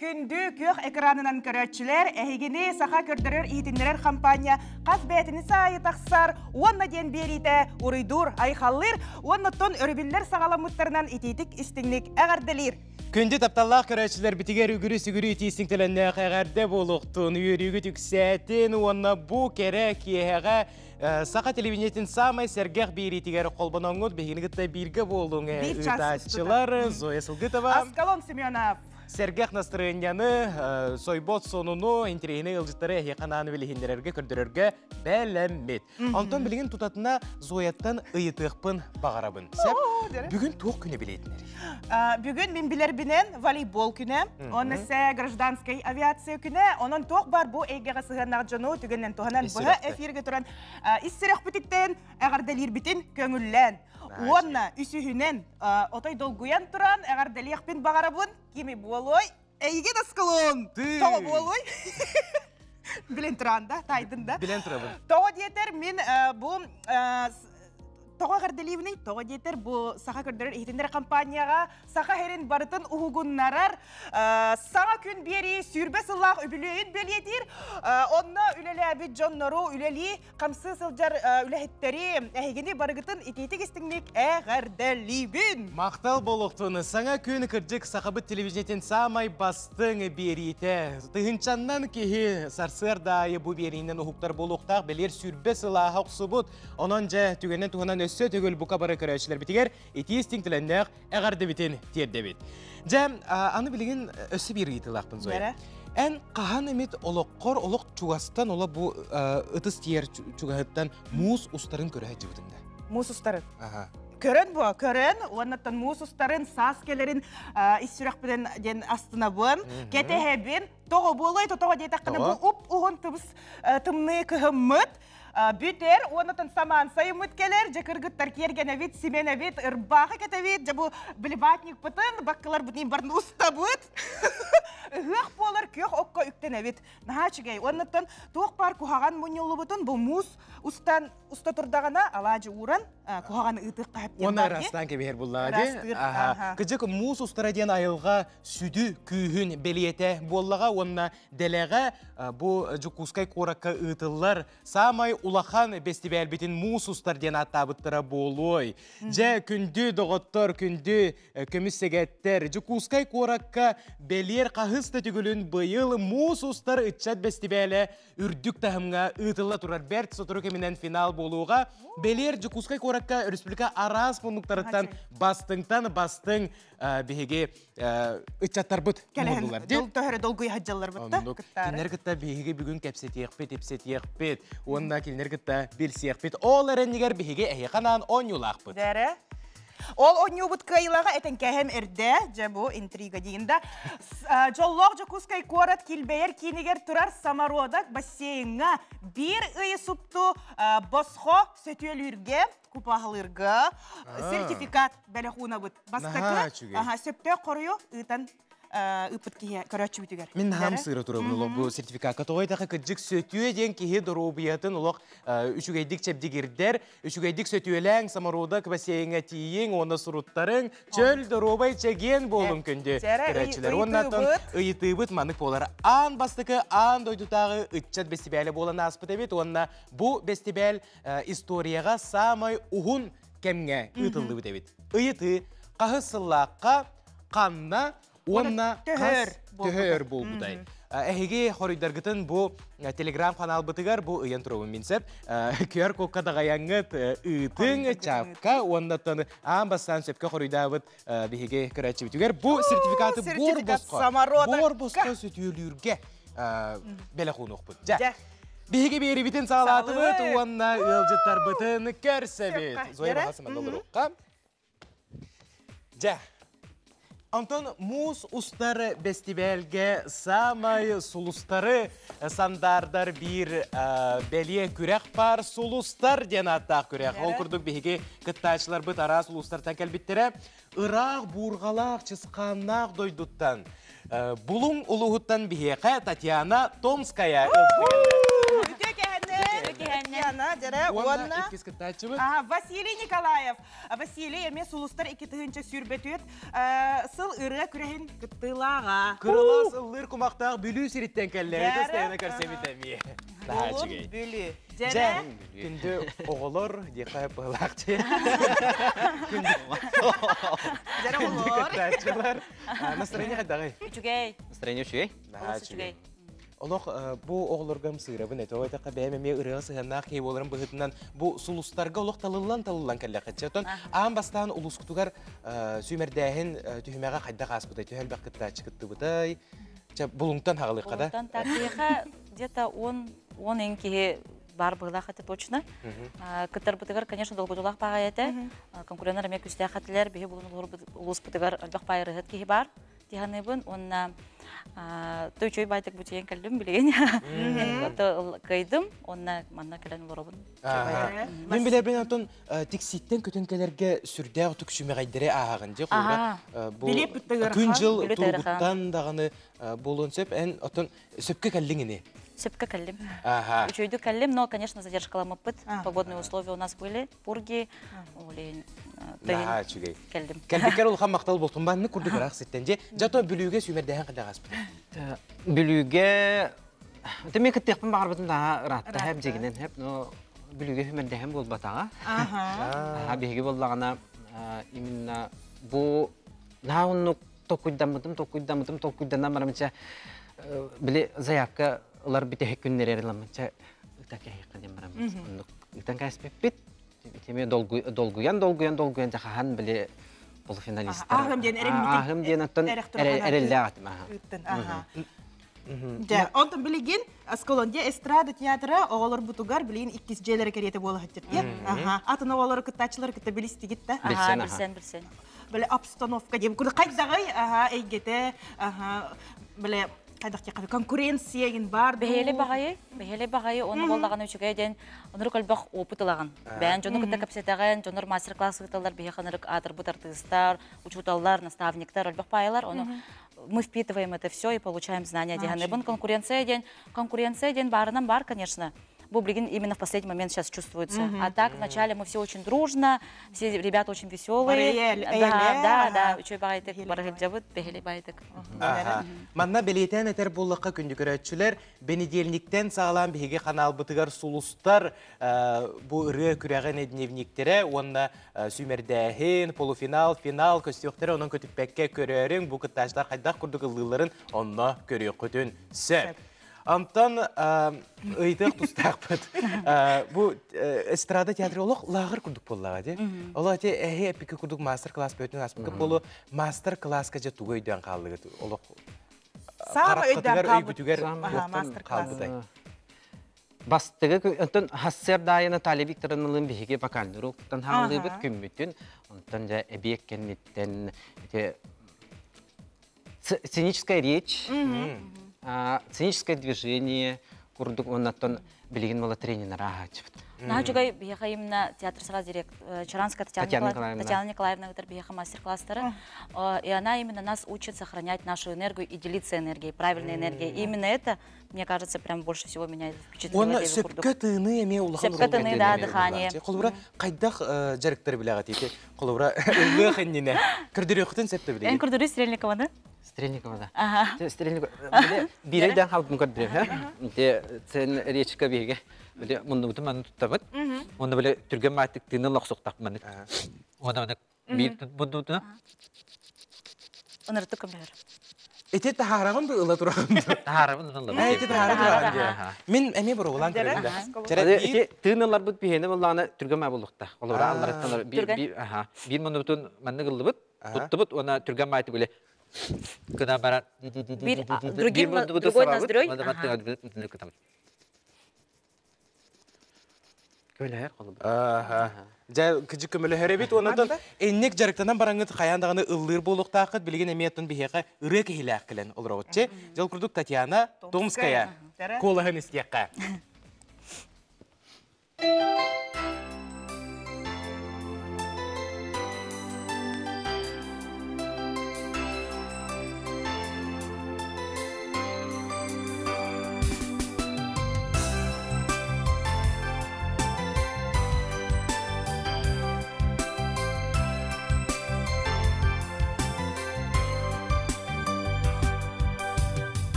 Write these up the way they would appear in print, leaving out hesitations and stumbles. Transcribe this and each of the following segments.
Күндү күөх экранынан көрөөччүлэр, эһигини саха көрдөрөр-иһитиннэрэр хампаанньа хас бэйэтини саайы тахсар уонна диэн биэриитэ уруйдуур, айхаллыыр уонна оттон өрөбүллэр саҕаламмыттарынан итиитик истиҥник эҕэрдэлиир. Күндү тапталлаах көрөөччүлэрбитигэр үгүрү-сүгүрү итии тэлэннээх эҕэрдэ буолуохтун, үөрүүгүт үксээтин уонна бу кэрэ киэһэҕэ саха телевидениетин саамай сэргэх биэриитигэр холбоноҥҥут биһигини кытта бииргэ буолуҥ ыытааччылар Зоя Сылгытова, Аскалон Семенов. Сэргэх настырыанньаны, сойбот сонуну, интэриэһинэй ыалдьыттары эһиэхэ анаан билиһиннэрэргэ, көрдөрөргө бэлэммит. Онтон билигин тутатына Зояттан ыйытыахпын баҕарабын. Сөп? Бүгүн туох күнэ билиэтинэрий? Бүгүн мин билэрбинэн волейбол күнэ, онно сэ гражданскай авиация күнэ, онон туох бар бу эйгэҕэ сыһыаннаах дьону түгэннэн туһанан быһа эфиргэ туран ис сүрэхпититтэн эҕэрдэлиирбитин көҥүллээн. Уонна үсүһүнэн отой долгуйан туран эҕэрдэлиэхпин баҕарабын. Кими буолуой? Эйигин Аскалон! Тоҕо буолуой? Билэн туран да, тайдын да. Билэн турабын. Тоҕо диэтэр мин бу тоҕо эҕэрдэлиибиний? Тоҕо диэтэр бу саха көрдөрөр иһитиннэр компанияҕа саха сирин барытын уһугуннарар саҥа күн биэрии 20 сыллаах үбүлүөйүн бэлиэтиир. Онно үлэлээбит дьоннору үлэлии хамсыы сылдьар үлэһиттэри эһигини барыгытын итиитик истиҥник эҕэрдэлиибин! Махтал буолуохтун! Саҥа күн кырдьык сахабыт телевидениетин саамай бастыҥ биэриитэ. Тыһыынчаннан киһи сарсыарда аайы бу биэриинэн уһуктар буолуохтаах бэлиэр 20 сылааһа охсубут. Онон дьэ түгэнин туһунан өссө төгүл бука бары көрөөччүлэрбитигэр итии истиҥ төлөннөөх эҕэрдэбитин тиэрдэбит. Дьэ, аны билигин өссө биир ыйытыылаахпын Зоя. Эн хаһан эмит олоххор олох чугастан ола бу ытыс тиэр чугаһыттан муус устарын көрө сылдьыбытыҥ да? Муус устарын. Аха. Көрөн бу, көрөн, уоннаттан муус устарын, саас кэлэрин ис сүрэхпинэн диэн астынабын, кэтэһэбин. Тоҕо буолуой, тоҕо диэтэххинэ бу уп-уһун тыбыс тымныы кыһыммыт бүтэр, уоннатан самаан сайыммыт кэлэр, дьэ кыргыттар киэргэнэбит, симэнэбит, ырбаахы кэтэбит, дьэ бу блеватникпытын, баккыларбытын барын устабыт. Ыһыах буолар күөх окко үктэнэбит. Наһаа үчүгэй. Уоннаттан туох баар куһаҕан мунньуллубутун бу муус устан уста турдаҕына алаадьы ууран куһаҕаны ыытыахха сөп диэн Уонна ыраастаан кэбиһэр буллаҕа дии. Кыдьык муус устара диэн айылҕа сүдү күүһүн бэлиэтэ буоллаҕа уонна дэлэҕэ бу Дьокуускай куоракка ыытыллар саамай улахан бэстибээлбитин муус устар диэн ааттаабыттара буолуой. Дьэ, күндү доҕоттор, күндү көмүс сэгэттэр, Дьокуускай куоракка бэлиэр хаһыс да төгүлүн быйыл муус устар ыччат бэстибээлэ үрдүк таһымҥа ыытылла турар бэрт сотору кэминэн финал буолуоҕа. Бэлиэр Дьокуускай куоракка республика араас муннуктарыттан бастыҥтан бастыҥ биһиги ыччаттарбыт муһуннулар. Төһөрө долгуйа сылдьалларбыт да Кинилэр кытта биһиги бүгүн кэпсэтиэхпит, ипсэтиэхпит уонна кинилэр кытта билсиэхпит. Ол эрэннигэр биһиги эһиэхэ анаан оонньуулаахпыт. Дэрэ. Ол оонньуубут кыайыылааҕа этэн кэһэм эрдэ, дьэ бу интрига диин да. Дьоллоох Дьокуускай куорат килбэйэр киинигэр турар Самородок бассейҥҥа биир ыйы супту босхо сөтүөлүүргэ купаһалыырга сертификат бэлэх уунабыт. Бастакы сөптөөх хоруйу ыытан ыыппыт киһи көрөөччүбүтүгэр. Мин наһаам сыыра турабын олох бу сертификакка тоҕо этэ кырдьык сөтүө диэн киһи доруобуйатын олох үчүгэйдик чэбдигирдэр, үчүгэйдик сөтүөлээҥ, самородок бассейҥҥа тиийиҥ уонна суруттарыҥ, чөл доруобай чэгиэн буолуҥ күндү көрөөччүлэр. Уонна ыйытыыбыт маннык буолар. Аан бастакы аан дойдутааҕы ыччат бэстибээлэ буолан ааспыт эбит уонна бу бэстибээл историяҕа саамай уһун кэмҥэ ыытыллыбыт эбит. Ыйытыы хаһыс сыллаахха ханна уонна хас төһө өр буолбутай? Эһиги хоруйдаргытын бу телеграм-каналбытыгар бу ыйан туругун мин сөп. QR кодка даҕайаҥҥыт ыытыҥ, чапка уонна аан бастаан сөпкө хоруйдаабыт биһиги көрөөччүбүтүгэр бу сертификаты буор босхо буор босхо сөтүөлүүргэ бэлэх уунуохпут. Дьэ. Биһиги биэрибитин саалаатыбыт уонна ыалдьыттарбытын көрсөбүт. Зоя Бахасыман олоруохха. Дьэ, Онтон муус устар бэстибээлгэ саамай сулустары сандаардар биир бэлиэ күрэх баар сулустар диэн ааттаах күрэх. Ол курдук биһиги кыттааччыларбыт араас улуустартан кэлбиттэрэ. Ыраах буурҕалаах, чысхааннаах дойдуттан Булуҥ улууһуттан биһиэхэ Татьяна Томская Үтүө кэһэннэ! Татьяна! дьэрэ, уонна иккис кыттааччыбыт. Василий Николаев. Василий эмиэ сулустар 2024 сыл ырыа күрэһин кыттыылааҕа. Кыралаас ыллыыр кумахтаах Бүлүү сириттэн кэллэ. Ытыс көрсөбүт эмиэ. Булун Бүлүү. Дьэ, күндү оҕолор, диэххэ быһылаах дьэ. Күндү кыттааччылар. Настроение хайдаҕый? Үчүгэй. Настроение үчүгэй. Олус үчүгэй. Олох бу оҕолорго ымсыырабын этэ. Ол этэ бэйэм эмиэ ырыаҕа сыһыаннаах киһи буоларым быһыытынан бу сулустарга олох талыллан-талыллан кэллэххитчэ. Оттон аан бастаан улуускутугар сүүмэрдээһин түһүмэҕэ хайдах ааспытай? Төһө элбэх кыттааччы кыттыбытай? Чэ, булуҥтан хаҕалыахха да. Булуҥтан так биһиэхэ где-то 10 эҥ киһи бар быһыылаах этэ точно. Кыттарбытыгар, конечно, долгутуулаах баҕайы этэ. Конкуреннар эмиэ күүстээх этилэр. Биһи булун улууспутугар элбэх баайырыһыт киһи бар. Тиһаныыбын уонна той үчүгэй баайтык бутуйан кэллим билигин. Кыайдым уонна манна кэлэн олоробун. Мин билэрбин онтон тикситтэн көтөн кэлэргэ сүрдээх түксүмэҕэйдэри ааһаҕын дьэ холобура бу күн дьыл туругуттан даҕаны буолуон сөп эн оттон сөпкө кэллиҥ ини Сөпкө кэллим. Үчүгэйдик кэллим, но, конечно, задержкаламмыппыт. Погодные условия у нас были, пурги, олень, Наһаа үчүгэй. Кэллим. Кэлбиккэр улахан махтал буолтун банны курдук ыраах ситтэн дьэ. Жато Бүлүүгэ сүүмэрдээһин хайдах ааспыта? Бүлүүгэ Мен кыттыахпын баҕарбытым да ыраатта хэп дьигинэн хэп, но Бүлүүгэ хүмэрдэһэн буолбатаҕа. Аха биһиги буоллаҕына именно бу наһаа оннук толкуйдаммытым, толкуйдаммытым, толкуйданан барамча били заявка ылар бүтэһик күннэрэр ыламмынча ыта кэһиэххэ диэн бараммыт. Оннук ыытан кээспиппит. Итими долгуйан, долгуйан, долгуйан жахахан били полуфиналисттар. Ааһым диэн эрэммитин. Ааһым диэн оттон эрэллээх этим. Ыыттын, аха. Дьэ, онтон билигин Аскалондия эстрада театра оҕолорбутугар билигин иккис дьиэлэрэ кэриэтэ буола сылдьар. Аха. Атын оҕолору кыттааччылары кытта билистигит да? Билсэн, билсэн, билсэн. Бile обстановка диэн курдук хайдаҕый аха эйгэтэ аха бile хайдах диэххэ конкуренция игин бар Бэһиэлэй баҕайы, бэһиэлэй баҕайы, оны буоллаҕына үчүгэй диэн онурук элбэх опыт ылаҕын. Бэйэн дьону кытта кэпсэтэҕин, дьоннор мастер-класс ыыталлар, биһиэхэ ынырык аатырбыт артыыстар, учууталлар, наставниктар элбэх паайалар, ону мы впитываем это все и получаем знания диһаныбын. Конкуренция диэн, конкуренция диэн баарынан бар, конечно. Бу билигин именно в последний момент сейчас чувствуется. А так вначале мы все очень дружно, все ребята очень веселые. Да, да, да, үчүгэй баҕайытык барыһылдьабыт, бэһиэлэй баҕайытык. Манна бэлиэтээн этэр буоллахха күндү көрөөччүлэр, бэнидиэльниктэн саҕалаан биһиги ханаалбытыгар сулустар бу ырыа күрэҕин дневниктэрэ уонна сүүмэрдээһин, полуфинал, финал көстүөхтэрэ онон көтүппэккэ көрөөрүҥ, бу кыттааччылар хайдах курдук ыллыылларын онно көрүөххүтүн сөп. Онтон ыйытыах тустаахпыт. Бу эстрада театры олох лааҕыр курдук буоллаҕа дии. Ол ати эһи эппикки курдук мастер-класс бөтүн ааспыкка буолу мастер-класска дьэ тугу өйдөөн хааллыгыт олох Саама өйдөөн хаалбыт. Өйбүтүгэр хаалбытай. Бастыгы онтон хассыар даайы Наталья Викторовналыын биһиги вокальный уруоктан хааллыыбыт күммүтүн. Онтон дьэ эбиэк кэнниттэн ити сценическая речь, сценическое движение курдук оннаттан билигин мала тренинер ааһааччыбыт. Наһаа үчүгэй биһиэхэ именно театр сара директор Чаранская Татьяна Николаевна ыытар биһиэхэ мастер-класстары. И она именно нас учит сохранять нашу энергию и делиться энергией, правильной энергией. И именно это, мне кажется, прям больше всего меня впечатлило. Уонна сөпкө тыыны эмиэ улахан Сөпкө тыыны, да, дыхание. Холобура, хайдах дьарыктары билэҕит ити? Холобура, ыллыах иннинэ. Көрдөрүөххүтүн сөп да билигин. Эн көрдөрүү Стрельникованы? Стрельникова, да. Ага. Стрельникова. Биирэй халбын көрдөрүм, Те сен речка биһиге. Биле муннубутун манны туттабыт. Онно биле түргэн мааттык тыыны лохсуктак маннык. Онно маннык биир муннубутуна Ыныртык көмөлөр. Ити таһаараҕын бу ыла тураҕын. Таһаарабын ылла. Ити таһаара тураҕын дии. Мин эмиэ боруобалаан көрөбүн да. Ити тыын ыларбыт биһиэнэ буоллаҕына түргэн маа буолуохта. Олора алларыттан биир аха биир муннубутун маннык ыллыбыт, туттубут уонна түргэн маайтык үлэ гына баран Биир другим другой ноздрёй. Көмөлөһөр холобур. Дьэ, кыдьык көмөлөһөр эбит. Онон инник дьарыктанан бараҥҥыт хайаан даҕаны ыллыыр буолуохтааххыт. Билигин эмиэ оттон биһиэхэ ырыа киһилээх кэлэн олоробут. Дьол курдук Татьяна Томская куолаһын истиэххэ.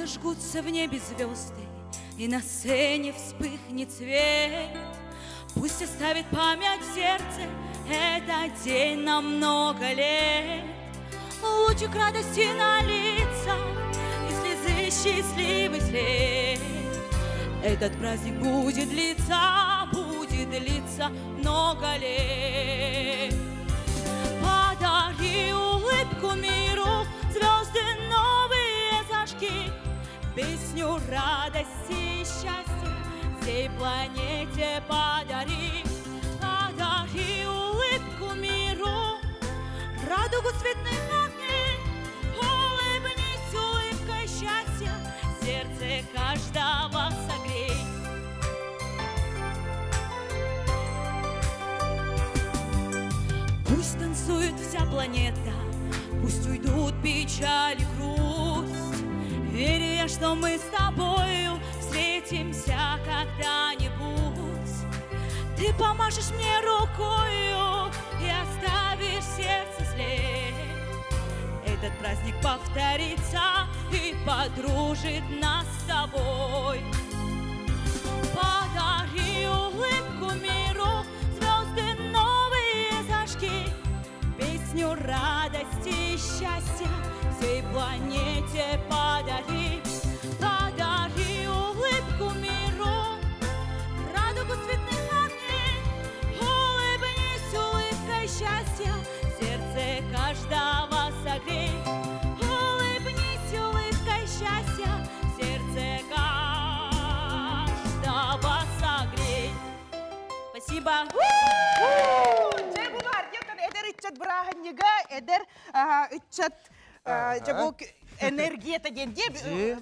зажгутся в небе звезды, И на сцене вспыхнет свет. Пусть оставит память в сердце Этот день на много лет. Лучик радости на лицах И слезы счастливый след. Этот праздник будет длиться, будет длиться много лет. Подари улыбку миру, звезды новые зажги, Песню радости и счастья всей планете подари. Подари улыбку миру, радугу цветных огней, Улыбнись улыбкой счастья, сердце каждого согрей. Пусть танцует вся планета, пусть уйдут печаль и грусть. Верю я, что мы с тобою встретимся когда-нибудь. Ты помашешь мне рукою и оставишь сердце след. Этот праздник повторится и подружит нас с тобой. Подари улыбку миру, звезды новые зажги, Песню радости и счастья всей планете подари. Подари улыбку миру, радугу цветных огней, Улыбнись улыбкой счастья, сердце каждого согрей. Улыбнись улыбкой счастья, сердце каждого согрей. Спасибо. Дьэ бу баар диэтэн эдэр ыччат бырааһынньыга, эдэр ыччат дьэ бу энергията диэн дии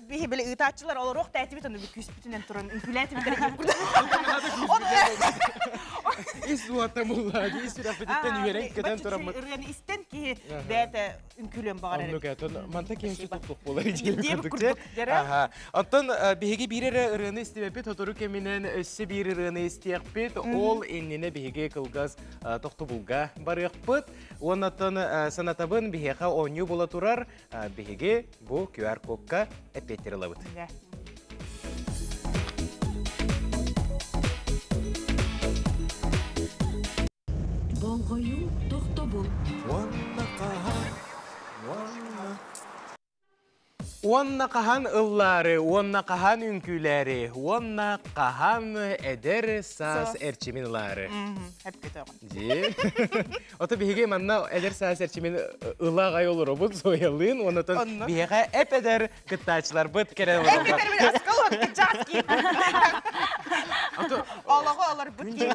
биһи били ыытааччылар олоруох тээтибит ону күүспүтүнэн туран үҥкүүлээтибит эрэ диэн курдук. Ис уота муллаа дии сүрэхпититтэн үөрэн көтөн тураммыт. Ырыаны истэн киһи бэйэтэ үҥкүүлүөн баҕарар. Оннук этон манта киһи туттук буолар диэн курдук. Аха. Оттон биһиги биир эрэ ырыаны истибэппит, сотору кэминэн өссө биир ырыаны истиэхпит. Ол иннинэ биһиги кылгас тохтобулга барыахпыт. Уоннаттан санатабын биһиэхэ оонньуу буола турар. Биһиги бу QR-кодка эппиэттэр ылабыт. Болҕойуу тохтобул. Уонна хаһан, уонна Уонна хаһан ыллаары, уонна хаһан үҥкүүлээри, уонна хаһан эдэр саас эрчимин ылаары. Дии. Ото биһиги манна эдэр саас эрчимин ыла аҕай олоробут, Зоялыын, уонна биһиэхэ эп-эдэр кыттааччыларбыт кэлэн олороллор. Олоҕу олорбут киһи.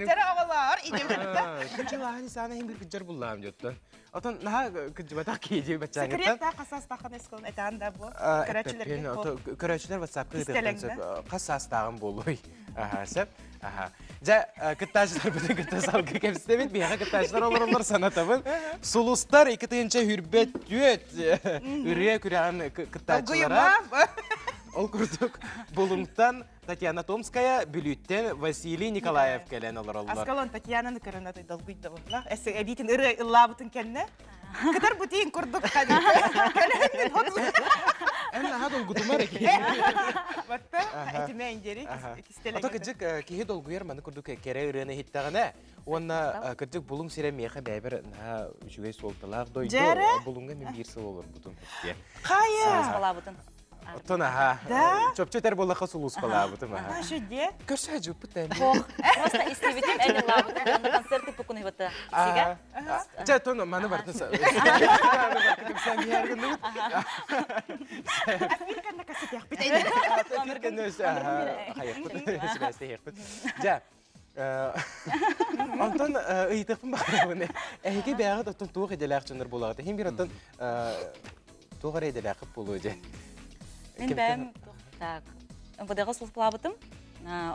Тера оҕолоор, идебитте. Күн дьылааһын исаана иһин бир кыджар буллаам дьоттон. Отон наһаа кыдьыбатах киһи дии баччааҥҥыттан. Секрет та хас саастааххын эсколын этаан да бу. Көрөөччүлэргэ. Көрөөччүлэр WhatsApp-ка ыытыахтарын сөп. Хас саастааҕым буолуой? Аха, сөп. Аха. Дьэ, кыттааччыларбытын кытта салгыы кэпсэтэбит. Биһиэхэ кыттааччылар олороллор санатабын. Сулустар 2 тыһыынча сүүрбэ түөрт ырыа күрэҕин кыттааччылара. Ол курдук Булуҥтан Татьяна Томская, Бүлүүттэн Василий Николаев кэлэн олороллор. Аскалон Татьянаны көрөн атай долгуйда буолла. Эссе эбиитин ырыа ыллаабытын кэннэ. Кытар бутиин курдук кэлэһин Эн наһаа долгутумар Батта этимэ индери Ото кыдьык киһи долгуйар маны курдук кэрэ ырыаны иһиттэҕинэ уонна кырдьык Булуҥ сирэ миэхэ бэйбэр наһаа үчүгэй суолталаах дойду. Булуҥҥа мин биир сыл олорбутум. Хайа! Сулууспалаабытын. Оттон аха. Чопчу этэр буоллахха сулууспалаабытым аха. Шүдде. Көрсө жуппут тэн. Ох, просто истибитим эн ыллаабытын, онно концерт туппукун ыйбыта. Сигэ? Чэ, тон маны бартын. Кыпсан биһэргин Африканна кассетяхпит. Африканна хайахпыт. Сибээстэһиэхпит. Дьэ, Онтон ыйытыахпын баҕарабын. Эһиги бэйэҕит оттон туох идэлээх дьоннор буолаҕыт? Иһин биир оттон туох эрэ идэлээххит буолуо дьэ. Мин бэйэм так МВД-га службалаабытым.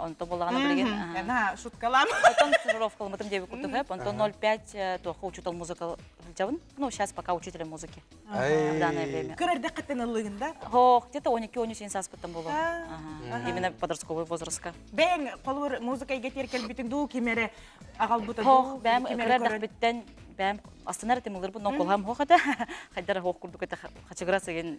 Онто буоллаҕына билигин На, шуткалам. Онтон стажировкаламмытым диэби курдук эп. Онтон 0,5 туохха учитель музыка сылдьабын. Ну, сейчас пока учителем музыки. В данное время. Кырардэххиттен ыллыгын да? Хох, где-то 12-13 сааспыттан буолуо. Именно подростковый возрастка. Бэйэҥ холобур музыка эйгэтигэр кэлбитиҥ дуу ким эрэ аҕалбыта дуу? Бэйэм кырардэхпиттэн бэйэм астынар этим ылырбын, но колхам хох этэ. Хайдара хох курдук этэ хачыгыра сыгын.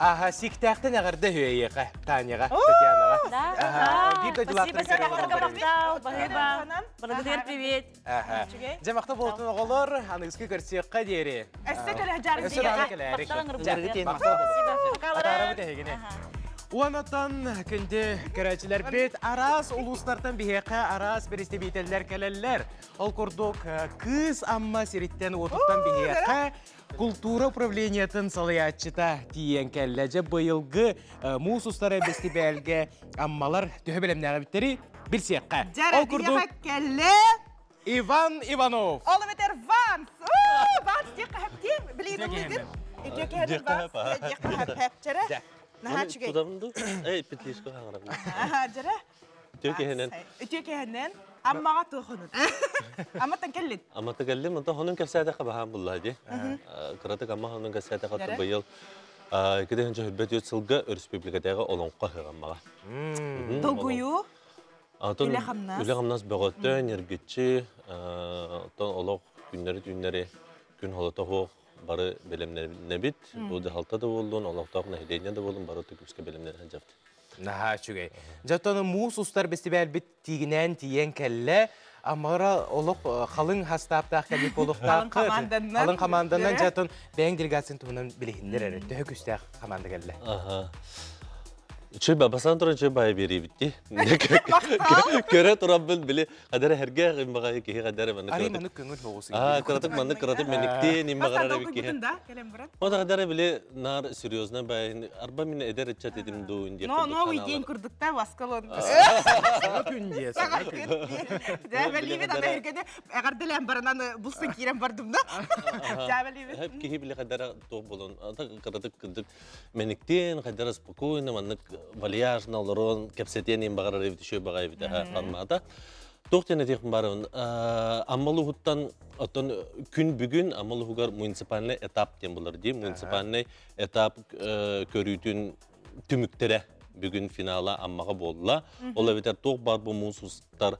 Аха, сиктээхтэн эҕэрдэ үһү Таняҕа, Татьянаҕа. Да, Биир дойдулаахтар Спасибо, махтал, баһыыба. Благодарю, привет. Дьэ, махтал буолтун оҕолор, аныгыскы көрсүөххэ диэри. Өссө кэлэ жарык Өссө даҕаны кэлээрик. Махтал. Атаарабыт эһигини. Уонатан күндү көрөөччүлэрбит араас улуустартан биһиэхэ араас бэрэстэбиитэллэр кэлэллэр. Ол курдук Кыыс Амма сириттэн уотуттан биһиэхэ култуура управлениетын салайааччыта тиийэн кэллэ. Дьэ быйылгы муус устара бэстибээлгэ Аммалар төһө бэлэмнээҕибиттэри билсиэххэ. Ол курдук кэллэ Иван Иванов. Ол эбэтэр Ванс. Ванс диэххэ хэптиэм. Билигин ыллыгын. Үтүө киһи Ванс диэххэ хэпчэрэ. Наһаа үчүгэй. Тудамды. Эй, петлишка хаҥарабын. Аха, дьэрэ. Үтүө киһинэн. Үтүө киһинэн. Аммаҕа туохунун. Амматтан кэллин. Амматтан кэллим. Онтон хонун кэпсээтэххэ баһаам булла дии. Кыратык Амма хонун кэпсээтэххэ быйыл 2024 сылга өрөспүүбүлүкэтээҕи олоҥхо ыһыаҕа Аммаҕа. Долгуйуу. Атын Үлэ-хамнас. Үлэ-хамнас бөҕөтө, ньиргиччи, оттон олох күннэри-түүннэри күн холото суох бары бэлэмнэнэбит. Бу дьаһалта да буоллун, олохтоох нэһилиэнньэ да буоллун, бары күүскэ бэлэмнэнэ сылдьабыт. Наһаа үчүгэй. Дьэ, оттон муус устар бэстибээлбит тиигинээн тиийэн кэллэ. Амара олох халыҥ хастааптаах кэлбит буолуохтаах. Халыҥ хамаанданнан. Халыҥ хамаанданнан дьэ, оттон бэйэҥ делегациян туһунан билиһиннэр эрэ. Төһө күүстээх хамаанда кэллэ? Аха. Үчүгэй бастаан туран үчүгэй баайы биэриибит дии. Көрө турабын били хадара эргэ имбаҕайы киһи хадара маннык Арый маннык көҥүл соҕус. Аа, кыратык маннык кыратык мэниктиэн имбаҕарар эбит киһи. да кэлэн баран. Вот хадара били наар серьезно байын арба мин эдэр ыччат этим дуу диye Но новый день курдукта васкалон. Саҥа күн диye, саҥа күн. Дьээбэлиибит ана эргеде эҕэрдэлээн баранан булсан киирэн бардым да. Дьээбэлиибит. Киһи били хадара туох болон кыратык кырдык Мэниктиэн, хайдара спокойно, маннык вальяжно олорон, кэпсэтиэн иһин баҕарар эбит, үчүгэй баҕайы эбит формата. Туох диэн этиэхпин баарыбын, Амма улууһуттан оттон күн бүгүн Амма улууһугар муниципальный этап диэн булар дии. Муниципальный этап көрүүтүн түмүктэрэ бүгүн финала Аммаҕа буолла. Ол эбэтэр туох баар бу муус устар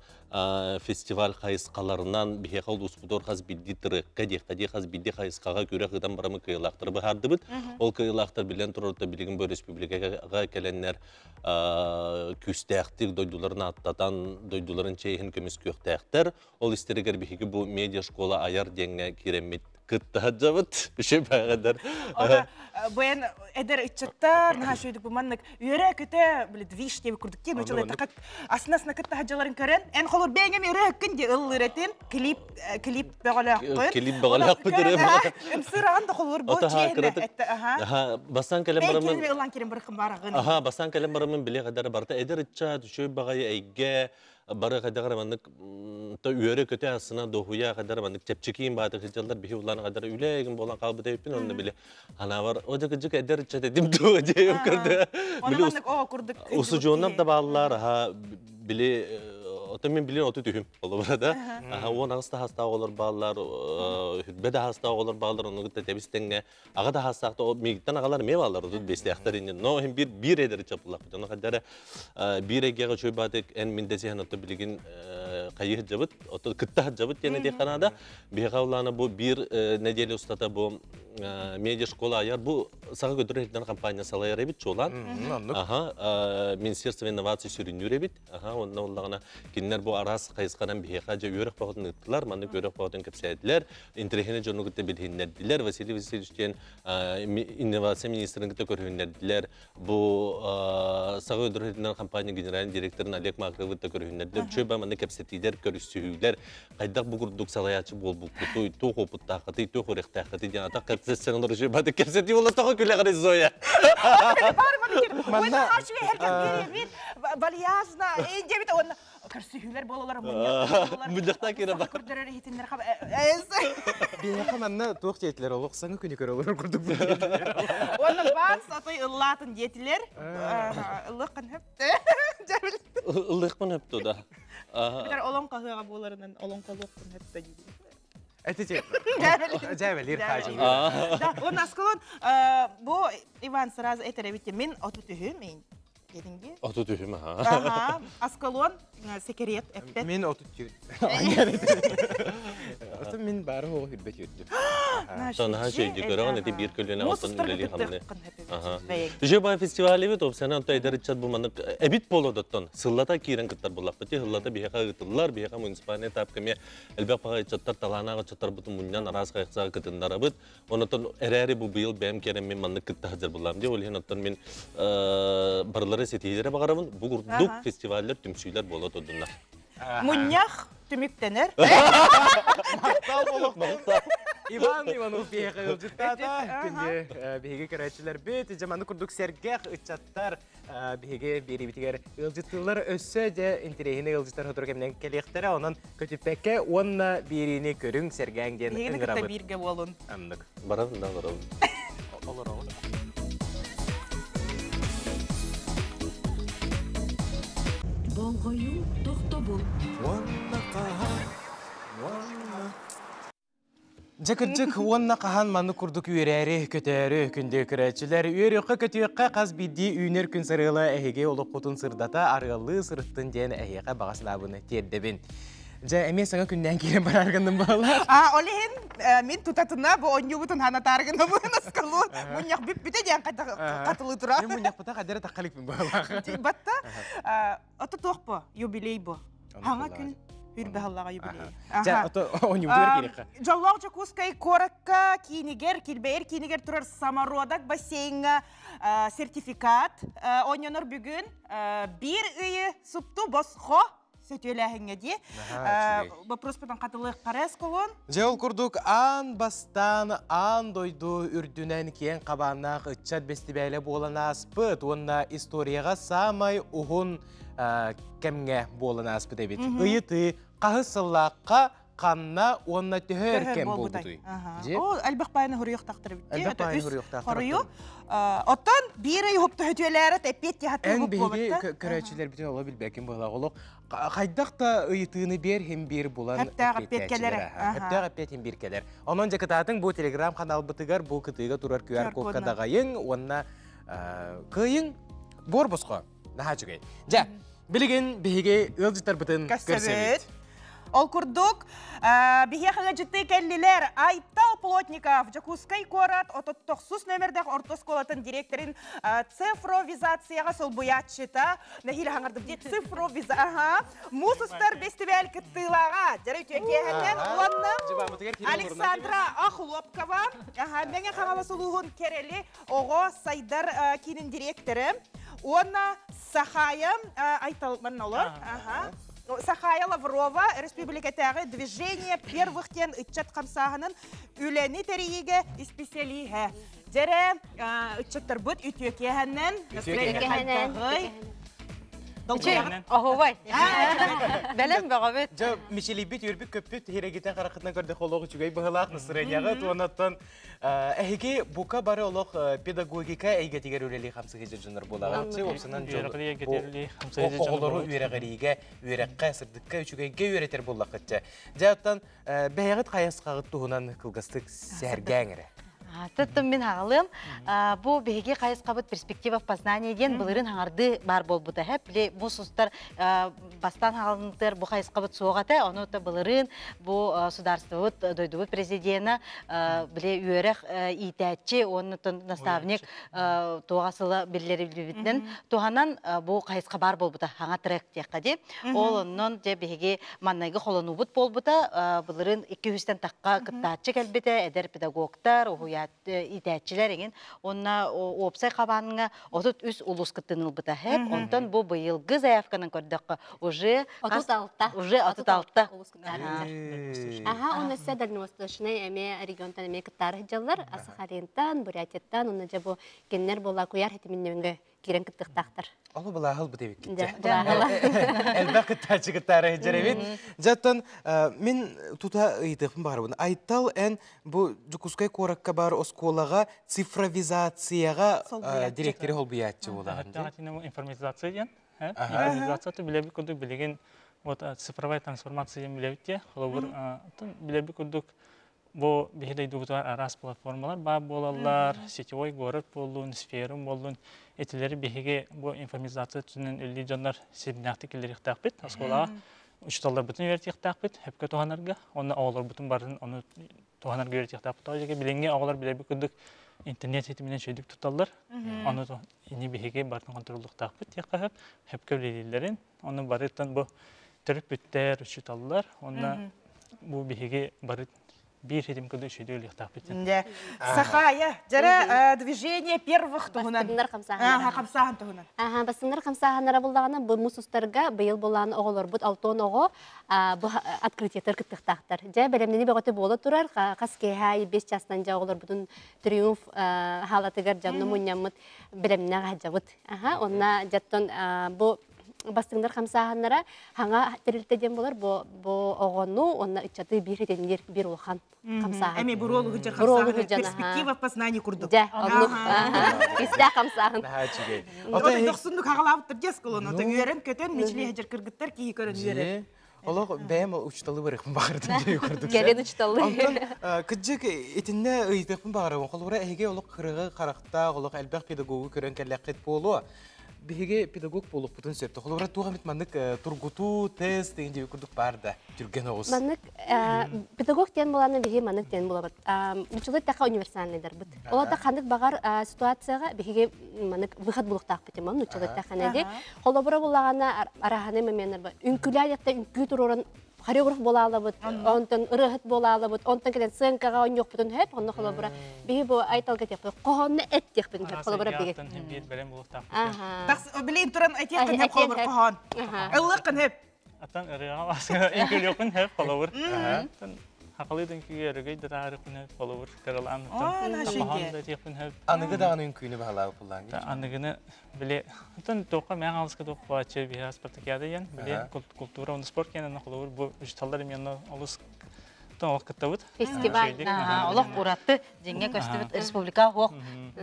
фестиваль хайысхаларынан биһиэхэ улууспутугар хас биирдии тырыакка диэххэ дии хас биирдии хайысхаҕа күрэх ыытан барамы кыайыылаахтары быһаардыбыт. Ол кыайыылаахтар билэн турарта билигин бу республикаҕа кэлэннэр күүстээхтик дойдуларын ааттатан, дойдуларын чиэһин көмүскүөхтээхтэр. Ол истэригэр биһиги бу медиа школа айар диэҥҥэ киирэммит кыттаһадьабыт. Үчүгэй баҕадар. Ата бэйэн эдэр ыччаттар наһаа үчүгэйдик бу маннык үөрэ-көтө били движ диэби курдук диэн учул этэ асына-асына кытта хаджаларын көрөн эн холур бэйэҥ эми ырыаһыккын дии ыллыыр этин клип клип бөҕөлөөххүн Клип бөҕөлөөхпүт ырыа ымсыыраҕын да холур бу чиэһинэ этте аха Бастаан кэлэн бараммын ыллаан кирин барыххын баараҕын Аха бастаан кэлэн бараммын билиэх эдэр барыта эдэр ыччат үчүгэй баҕайы эйгэ бары хайдах эрэ маннык то үөрэ-көтө астына дуоһуйа хайдах эрэ маннык чэпчэкиин баатык сылдьаллар биһи улаан хайдах эрэ үлэ буолан хаалбыт эбиппин онно били ханаабар о дьэ эдэр ыччат этим дуо диэм көрдө били маннык оо курдук устудьуоннар да бааллар аха били Оттон мин билин оту түһүм олобура да. Аха 18 таһастаах оҕолор бааллар, хүрбэ таһастаах оҕолор бааллар, ону кытта тэбис тэҥҥэ аҕа таһастаах миигиттэн аҕалар эмиэ бааллар, отут биэстээхтэр иннин. Но иһин биир биир эдэр чапыллахпыт. Ону хайдара биир эйгэҕэ үчүгэй баатык эн мин дэсиһэн отто билигин хайыы сылдьабыт, отто кытта сылдьабыт диэн этиэххэ наада. Биһиэхэ улаана бу биир нэдиэлэ устата бу медиа школа айар бу саха көтөр иһитинэн компания салайар эбит чуолаан. Аха, Министерство инноваций сүрүннүүр эбит. Аха, онно уллаҕына кинилэр бу араас хайысханан биһиэхэ дьэ үөрэх бөҕөтүн ыыттылар, маннык үөрэх бөҕөтүн кэпсээтилэр, интэриэһинэй дьону кытта билиһиннэрдилэр. Василий Васильевич диэн инновация министрин кытта көрүһүннэрдилэр. Бу Саха өндөрүһүтүнэн компания генеральный директорын Олег Макаровы кытта көрүһүннэрдилэр. Үчүгэй ба маннык кэпсэтиилэр, көрүсүһүүлэр, хайдах бу курдук салайааччы буолбуккутуй, туох опыттааххытый, туох үрэхтээххитий диэн атах кэпсэтсэҥ олорор үчүгэй баатык кэпсэтии буолла тоҕо күлэҕирий Зоя? Манна вальяжно диэбит уонна көрсүһүүлэр буолалар мунньахтаа киирэ бар көрдөрөр иһитиннэр Биһиэхэ манна туох диэтилэр олох саҥа күнү көрө олорор курдук Уонна баан сатай ыллаатын диэтилэр ыллыаххын хөптө Ыллыахпын хөптө да Битэр олоҥхоһыаҕа буоларынан олоҥхолуохпун хөптө диибин. Эти дьээбэлиир хаажылы. Да, уонна аскалон бу Иван сразу этэр эбит мин оту түһүм дединги. Оту түһүм аха. Аха, Аскалон секрет эппет. Мин оту түһүм. Отон мин баары хоҕу хүрбэт үөрдүм. Наһаа үчүгэй көрөҕүн ити биир көлүөнэ оттон үлэлии хамны. Үчүгэй баа фестиваль эбит, опсана онто эдэр ыччат бу маннык эбит буолодоттон сыллата киирэн кыттар буллахпыт. Сыллата биһиэхэ ыытыллар, биһиэхэ муниципальный этапка эмиэ элбэх баҕа ыччаттар талаанаах ыччаттарбытын мунньан араас хайысхаҕа кытыннарабыт. Онотон эрээри бу быйыл бэйэм кэлэн мин маннык кытта сылдьар буллаам дии. Ол иһин оттон мин барылары ситиһиилэрэ баҕарабын. Бу курдук фестиваллар, түмсүүлэр буола турдуннар. Мунньах түмүктэнэр. Махтал буолуохтаах. Иван Иванов биһиэхэ ыалдьыттаата. Күндү биһиги көрөөччүлэрбит, дьэ маннык курдук сэргэх ыччаттар биһиги биэриибитигэр ыалдьыттыыллар өссө дьэ интэриэһинэй ыалдьыттар сотору кэминэн кэлиэхтэрэ. Онон көтүппэккэ уонна биэриини көрүҥ, сэргээҥ диэн Биһигини кытта ыҥырабыт. бииргэ буолун. Аннык. Барабын да барабын. Олороҕун. Болҕойуу тохтобул. Уонна хаһан, уонна Дьэ кырдьык уонна хаһан маннык курдук үөрээри, көтөөрү күндү көрөөччүлэр үөрүөххэ-көтүөххэ хас биирдии үүнэр күн сарыала эһиги олоххутун сырдата арыаллыы сырыттын диэн эһиэхэ баҕа санаабын тиэрдэбин. Дьэ, эмиэ саҥа күннээн киирэн бараар гынным баалаах. А, ол иһин мин тутатына бу онньуубутун ханатаар гынабын аскалуон мунньах бүппүтэ диэн хатылыы тура. Мин мунньахпыта хадара таххаликпин баалаах. Батта, ото туох бу, юбилей бу. Хаҥа күн үрбэһаллаҕа юбилей. Дьэ, ото онньуубутугар киириэххэ. Дьоллоох Дьокуускай куоракка киинигэр, килбэйэр киинигэр турар Самородок бассейҥҥа сертификат оонньонор бүгүн биир ыйы супту босхо сөтүөлээһиҥҥэ дии. Вопроспутун хатылыаххара эсколон. Дьэ ол курдук аан бастаан аан дойду үрдүнэн киэҥ хабааннаах ыччат бэстибээлэ буолан ааспыт уонна историяҕа саамай уһун кэмҥэ буолан ааспыт эбит. Ыйытыы хаһыс сыллаахха ханна уонна төһө өр кэм буолбутуй? О, элбэх баайны хоруйуохтаахтар эбит. Элбэх баайны хоруйуохтаахтар. Хоруйу. Оттон биир ый уһуп төһөтүөлээрэ эппиэт тиһаттыы Эн биһиги көрөөччүлэрбитин оло билбэккин буолаах олох хайдах да ыйытыыны биэр хим биир булан Хэптээх эппиэт кэлэр. Хэптээх эппиэт хим биир кэлэр. Онон дьэ кытаатыҥ бу телеграм каналбытыгар бу кытыыга турар QR кодка даҕайыҥ уонна кыайыҥ буор босхо. Наһаа үчүгэй. Дьэ, билигин биһиги ыалдьыттарбытын көрсөбүт. Ол курдук, биһиэхэ ыалдьыттыы кэллилэр Айтал Плотников, Дьокуускай куорат 39 нөмердээх орто оскуолатын директорын цифровизацияҕа солбуйааччыта, нэһиилэ хаҥардым дии, цифровиза, аха, Муус устар бэстибээл кыттыылааҕа, дьара үтүө киэһэннэн уонна Александра Охлопкова, Мэҥэ Хаҥалас улууһун Кэрэли оҕо сайдар киинин дириэктэрэ уонна Сахая Айтал манна Сахая Лаврова республикатааҕы движение первых диэн ыччат хамсааһынын үлэни тэрийиигэ исписэлииһэ. Дьэрэ ыччаттарбыт үтүө киэһэннэн Оһубай. Бэлэм бөҕөбүт. Дьэ, мичилийбит, үөрбүт, көппүт, хирэгитэн харахытынан көрдөх олох үчүгэй быһылаах настроенияҕа туонаттан Эһиги бука бары олох педагогика эйгэтигэр үлэлии хамсыһы дьоннор буолаҕыт. Уопсанан оҕолору үөрэҕириигэ, үөрэххэ, сырдыкка, үчүгэйгэ үөрэтэр буоллаххытча. Дьэ, оттон бэйэҕит хайысхаҕыт туһунан кылгастык сэһэргээҥ эрэ. Тыттым мин хаҕалыам. Бу биһиги хайысхабыт перспектива в познании диэн былырын хаҥарды баар буолбута. Хэп били бу сустар бастаан хаҕалынтыр бу хайысхабыт суох этэ. Ону та былырыын бу судаарыстыбабыт дойдубут президена били үөрэх иитээччи уонна наставник туоҕа сыла биллэриллибитинэн туһанан бу хайысха баар буолбута хаҥа трек диэххэ дии. Ол оннон дьэ биһиги маннайгы холонуубут буолбута былырыын икки үстэн тахха кыттааччы кэлбитэ эдэр педагогтар, уһуйаат иитээччилэр эҥин уонна уопсай хабааҥҥа 33 улуус кыттынылбыта хэп. Онтон бу быйылгы заявканан көрдөххө уже 36 уже 36 улуус Аха, он өссө дальневосточный эме регионтан эме кыттары дьаллар, Сахалинтан, Бурятияттан, онно дьэ бу кинилэр буолла куйаар хитиминнөҥгө киирэн кыттыктаахтар. Олу былаахыл бу дебит Элбэх кыттааччы кыттаары дьэрэбит. Жаттан мин тута ыйытыахпын баҕарабын. Айтал эн бу Дьокуускай куоракка баар оскуолаҕа цифровизацияҕа директори холбуйааччы буолаҕын. Информатизация диэн. Информатизация билэбит курдук билигин вот цифровая трансформация диэн билэбит диэ. Холобур билэбит курдук бу биһи дойдубутугар араас платформалар баар буолаллар, сетевой город буоллун, сферум буоллун, итилэри биһиги бу информатизация өттүнэн үллүү дьоннор сибинээхтик киллэриэхтээхпит оскуолаҕа. Учуталларбытын үөрэтиэхтээхпит, хөпкө туһанарга, онно оҕолорбутун барын ону туһанарга үөрэтиэхтээхпит. Тоҕо диэки билиҥҥи оҕолор билэрбит курдук интернет ситиминэн үчүгэйдик тутталлар. Ону ини биһиги бартын хонтуруоллуохтаахпыт диэххэ сөп. Хөпкө үлэлииллэрин, ону барыттан бу төрөппүттэр, учууталлар, онно бу биһиги бары биир ситим курдук үчүгэйдик үлэлиэхтээхпит. Дьэ, Сахая, дьэрэ движение первых туһунан. Бастыҥнар хамсааһыннара. Хамсааһын туһунан. Аха, бастыҥнар хамсааһыннара буллаҕына бу мус устарга быйыл булаан оҕолорбут алтон оҕо бу открытиетар кыттыахтаахтар. Дьэ, бэлэмнэни бөҕөтө буола турар. Хас киэһэ 5 чаастан дьэ оҕолорбутун триумф хаалатыгар дьонно мунньаммыт бэлэмнээх аһдьабыт. Аха, онна дьэттон бу бастыҥнар хамсааһыннара хаҥа тэрилтэ диэн болар бу бу оҕону уонна ыччаты биир этиннир биир улахан хамсааһын. Эми буруолу хыдьар хамсааһын перспектива в познании курдук. Дьэ, оннук. Истээх хамсааһын. Наһаа үчүгэй. Ото дохсундук хагалаабыттар дьэ осколон. Ото үөрэн көтөн мичилии хыдьар кыргыттар киһи көрөн үөрэр. Олох бэйэм учуталы барыахпын баҕардым диye курдук. Кэлин учуталы. Онтон кыдьык итиннэ ыйытыахпын баҕарабын. Холобура эһиги олох кырыгы харахтаах, олох элбэх педагогу көрөн кэллэххит буолуо. Биһиги педагог буолуохпутун сөп. Холобура туох эмит маннык тургутуу, тест деген диye курдук баар да түргэн оҕус. Маннык педагог диэн буоланы биһи маннык диэн буолабыт. Учулы таха универсальныйдарбыт. Ол ханнык баҕар ситуацияга биһиги маннык выход булуохтаахпыт имам нуччалар тахана Холобура булаҕана араһаны моменнар үҥкүлээ ятта үҥкүү туруоран хореограф буолаалабыт, онтон ырыаһыт буолаалабыт, онтон кэлэн сценкаҕа оонньуохпутун сөп, онно холобура биһи бу айталга диэхпит, хоһоонно эт диэхпин сөп, холобура биги. Биир бэлэм буолуохтаахпыт. Билин туран этиэххин сөп холобур хоһоон. Ыллыаххын сөп. Аттан ырыаҕа баска үҥкүлүөххүн сөп холобур. Хахалыы үҥкүүгэ өрөгөй да таарыахпын сөп холобур кыралаан хоһоон да этиэхпин сөп. Аныгы даҕаны үҥкүүнү баһылаабыт буллаан. Аныгыны били оттон туохха мээн алыска туох бааччы биһиэхэ спартакиада диэн били культура уонна спорт киэнэ холобур бу учуталлар именно олус олох кыттабыт. Фестиваль. Олох уратты дьиҥҥэ көстүбүт республика хуох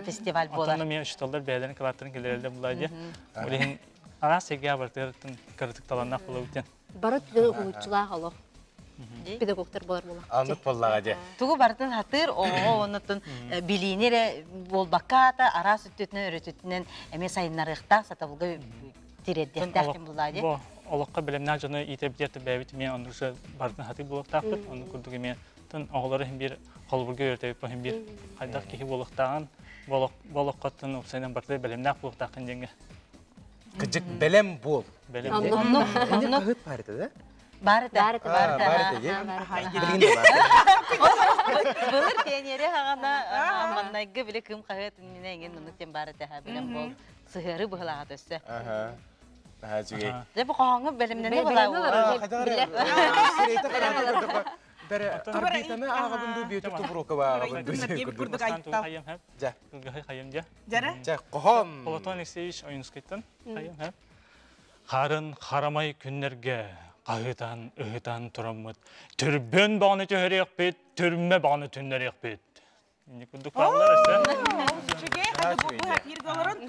фестиваль буолар. Оттон эмиэ учуталлар бэйэлэрин кылааттарын киллэрэллэр булаа дии. Ол иһин араас сиргэ бартыгар кыратык таланнаах буолабыт диэн. Бары түгэн уһулуччулаах олох. Педагогтар болар буолар. Аннык боллаға де. Тугу барытын хатыр, оҕоҕо оннотун билиини эрэ буолбакка аата араас өттүтүнэн өрөтүтүнэн эмиэ сайыннарыахтаах сатабылга тириэрдиэхтээх ким буллаа дии. Бу олоххо бэлэмнээх дьону иитэбитигэр бэйэбит эмиэ оннук барытын хатыр буолуохтаахпыт. Оннук курдук эмиэ тон оҕолору иһин биир холобурга үөрэтэбит иһин биир хайдах киһи буолуохтааҕын буолуоххоттон уопсайынан барыта бэлэмнээх буолуохтааххын диэҥҥэ. Кыдьык бэлэм буол. Бэлэм буол. Оннук хаһыт баар этэ да? Бар этэ. Бар этэ. Бар этэ. Билигин да бар. Былыр пионерия хаҕана маннайгы били кым хаһыат иннинэ эҥин оннук диэн бар этэ бэлэм буол. Сыһыары быһылааҕа өссө. Аха. Үчүгэй. Дьэ бу хоһооҥҥо бэлэмнэнэ буолаа. Бэрэ арбитаны ааҕабын дуу Бүөтүр Тобуруокаба ааҕабын дуу курдук айта. Дьэ. Хайым дьэ. Дьэрэ. Дьэ, хоһоон. Платон Алексеевич Ойунскайтан хайым һэ. Харын харамай күннэргэ хаһытан, ыһытан тураммыт. Түрбөн баҕаны түһэриэхпит, түрмэ баҕаны түннэриэхпит. Инни курдук бааллар өссө. Үчүгэй, хады бу бу олорон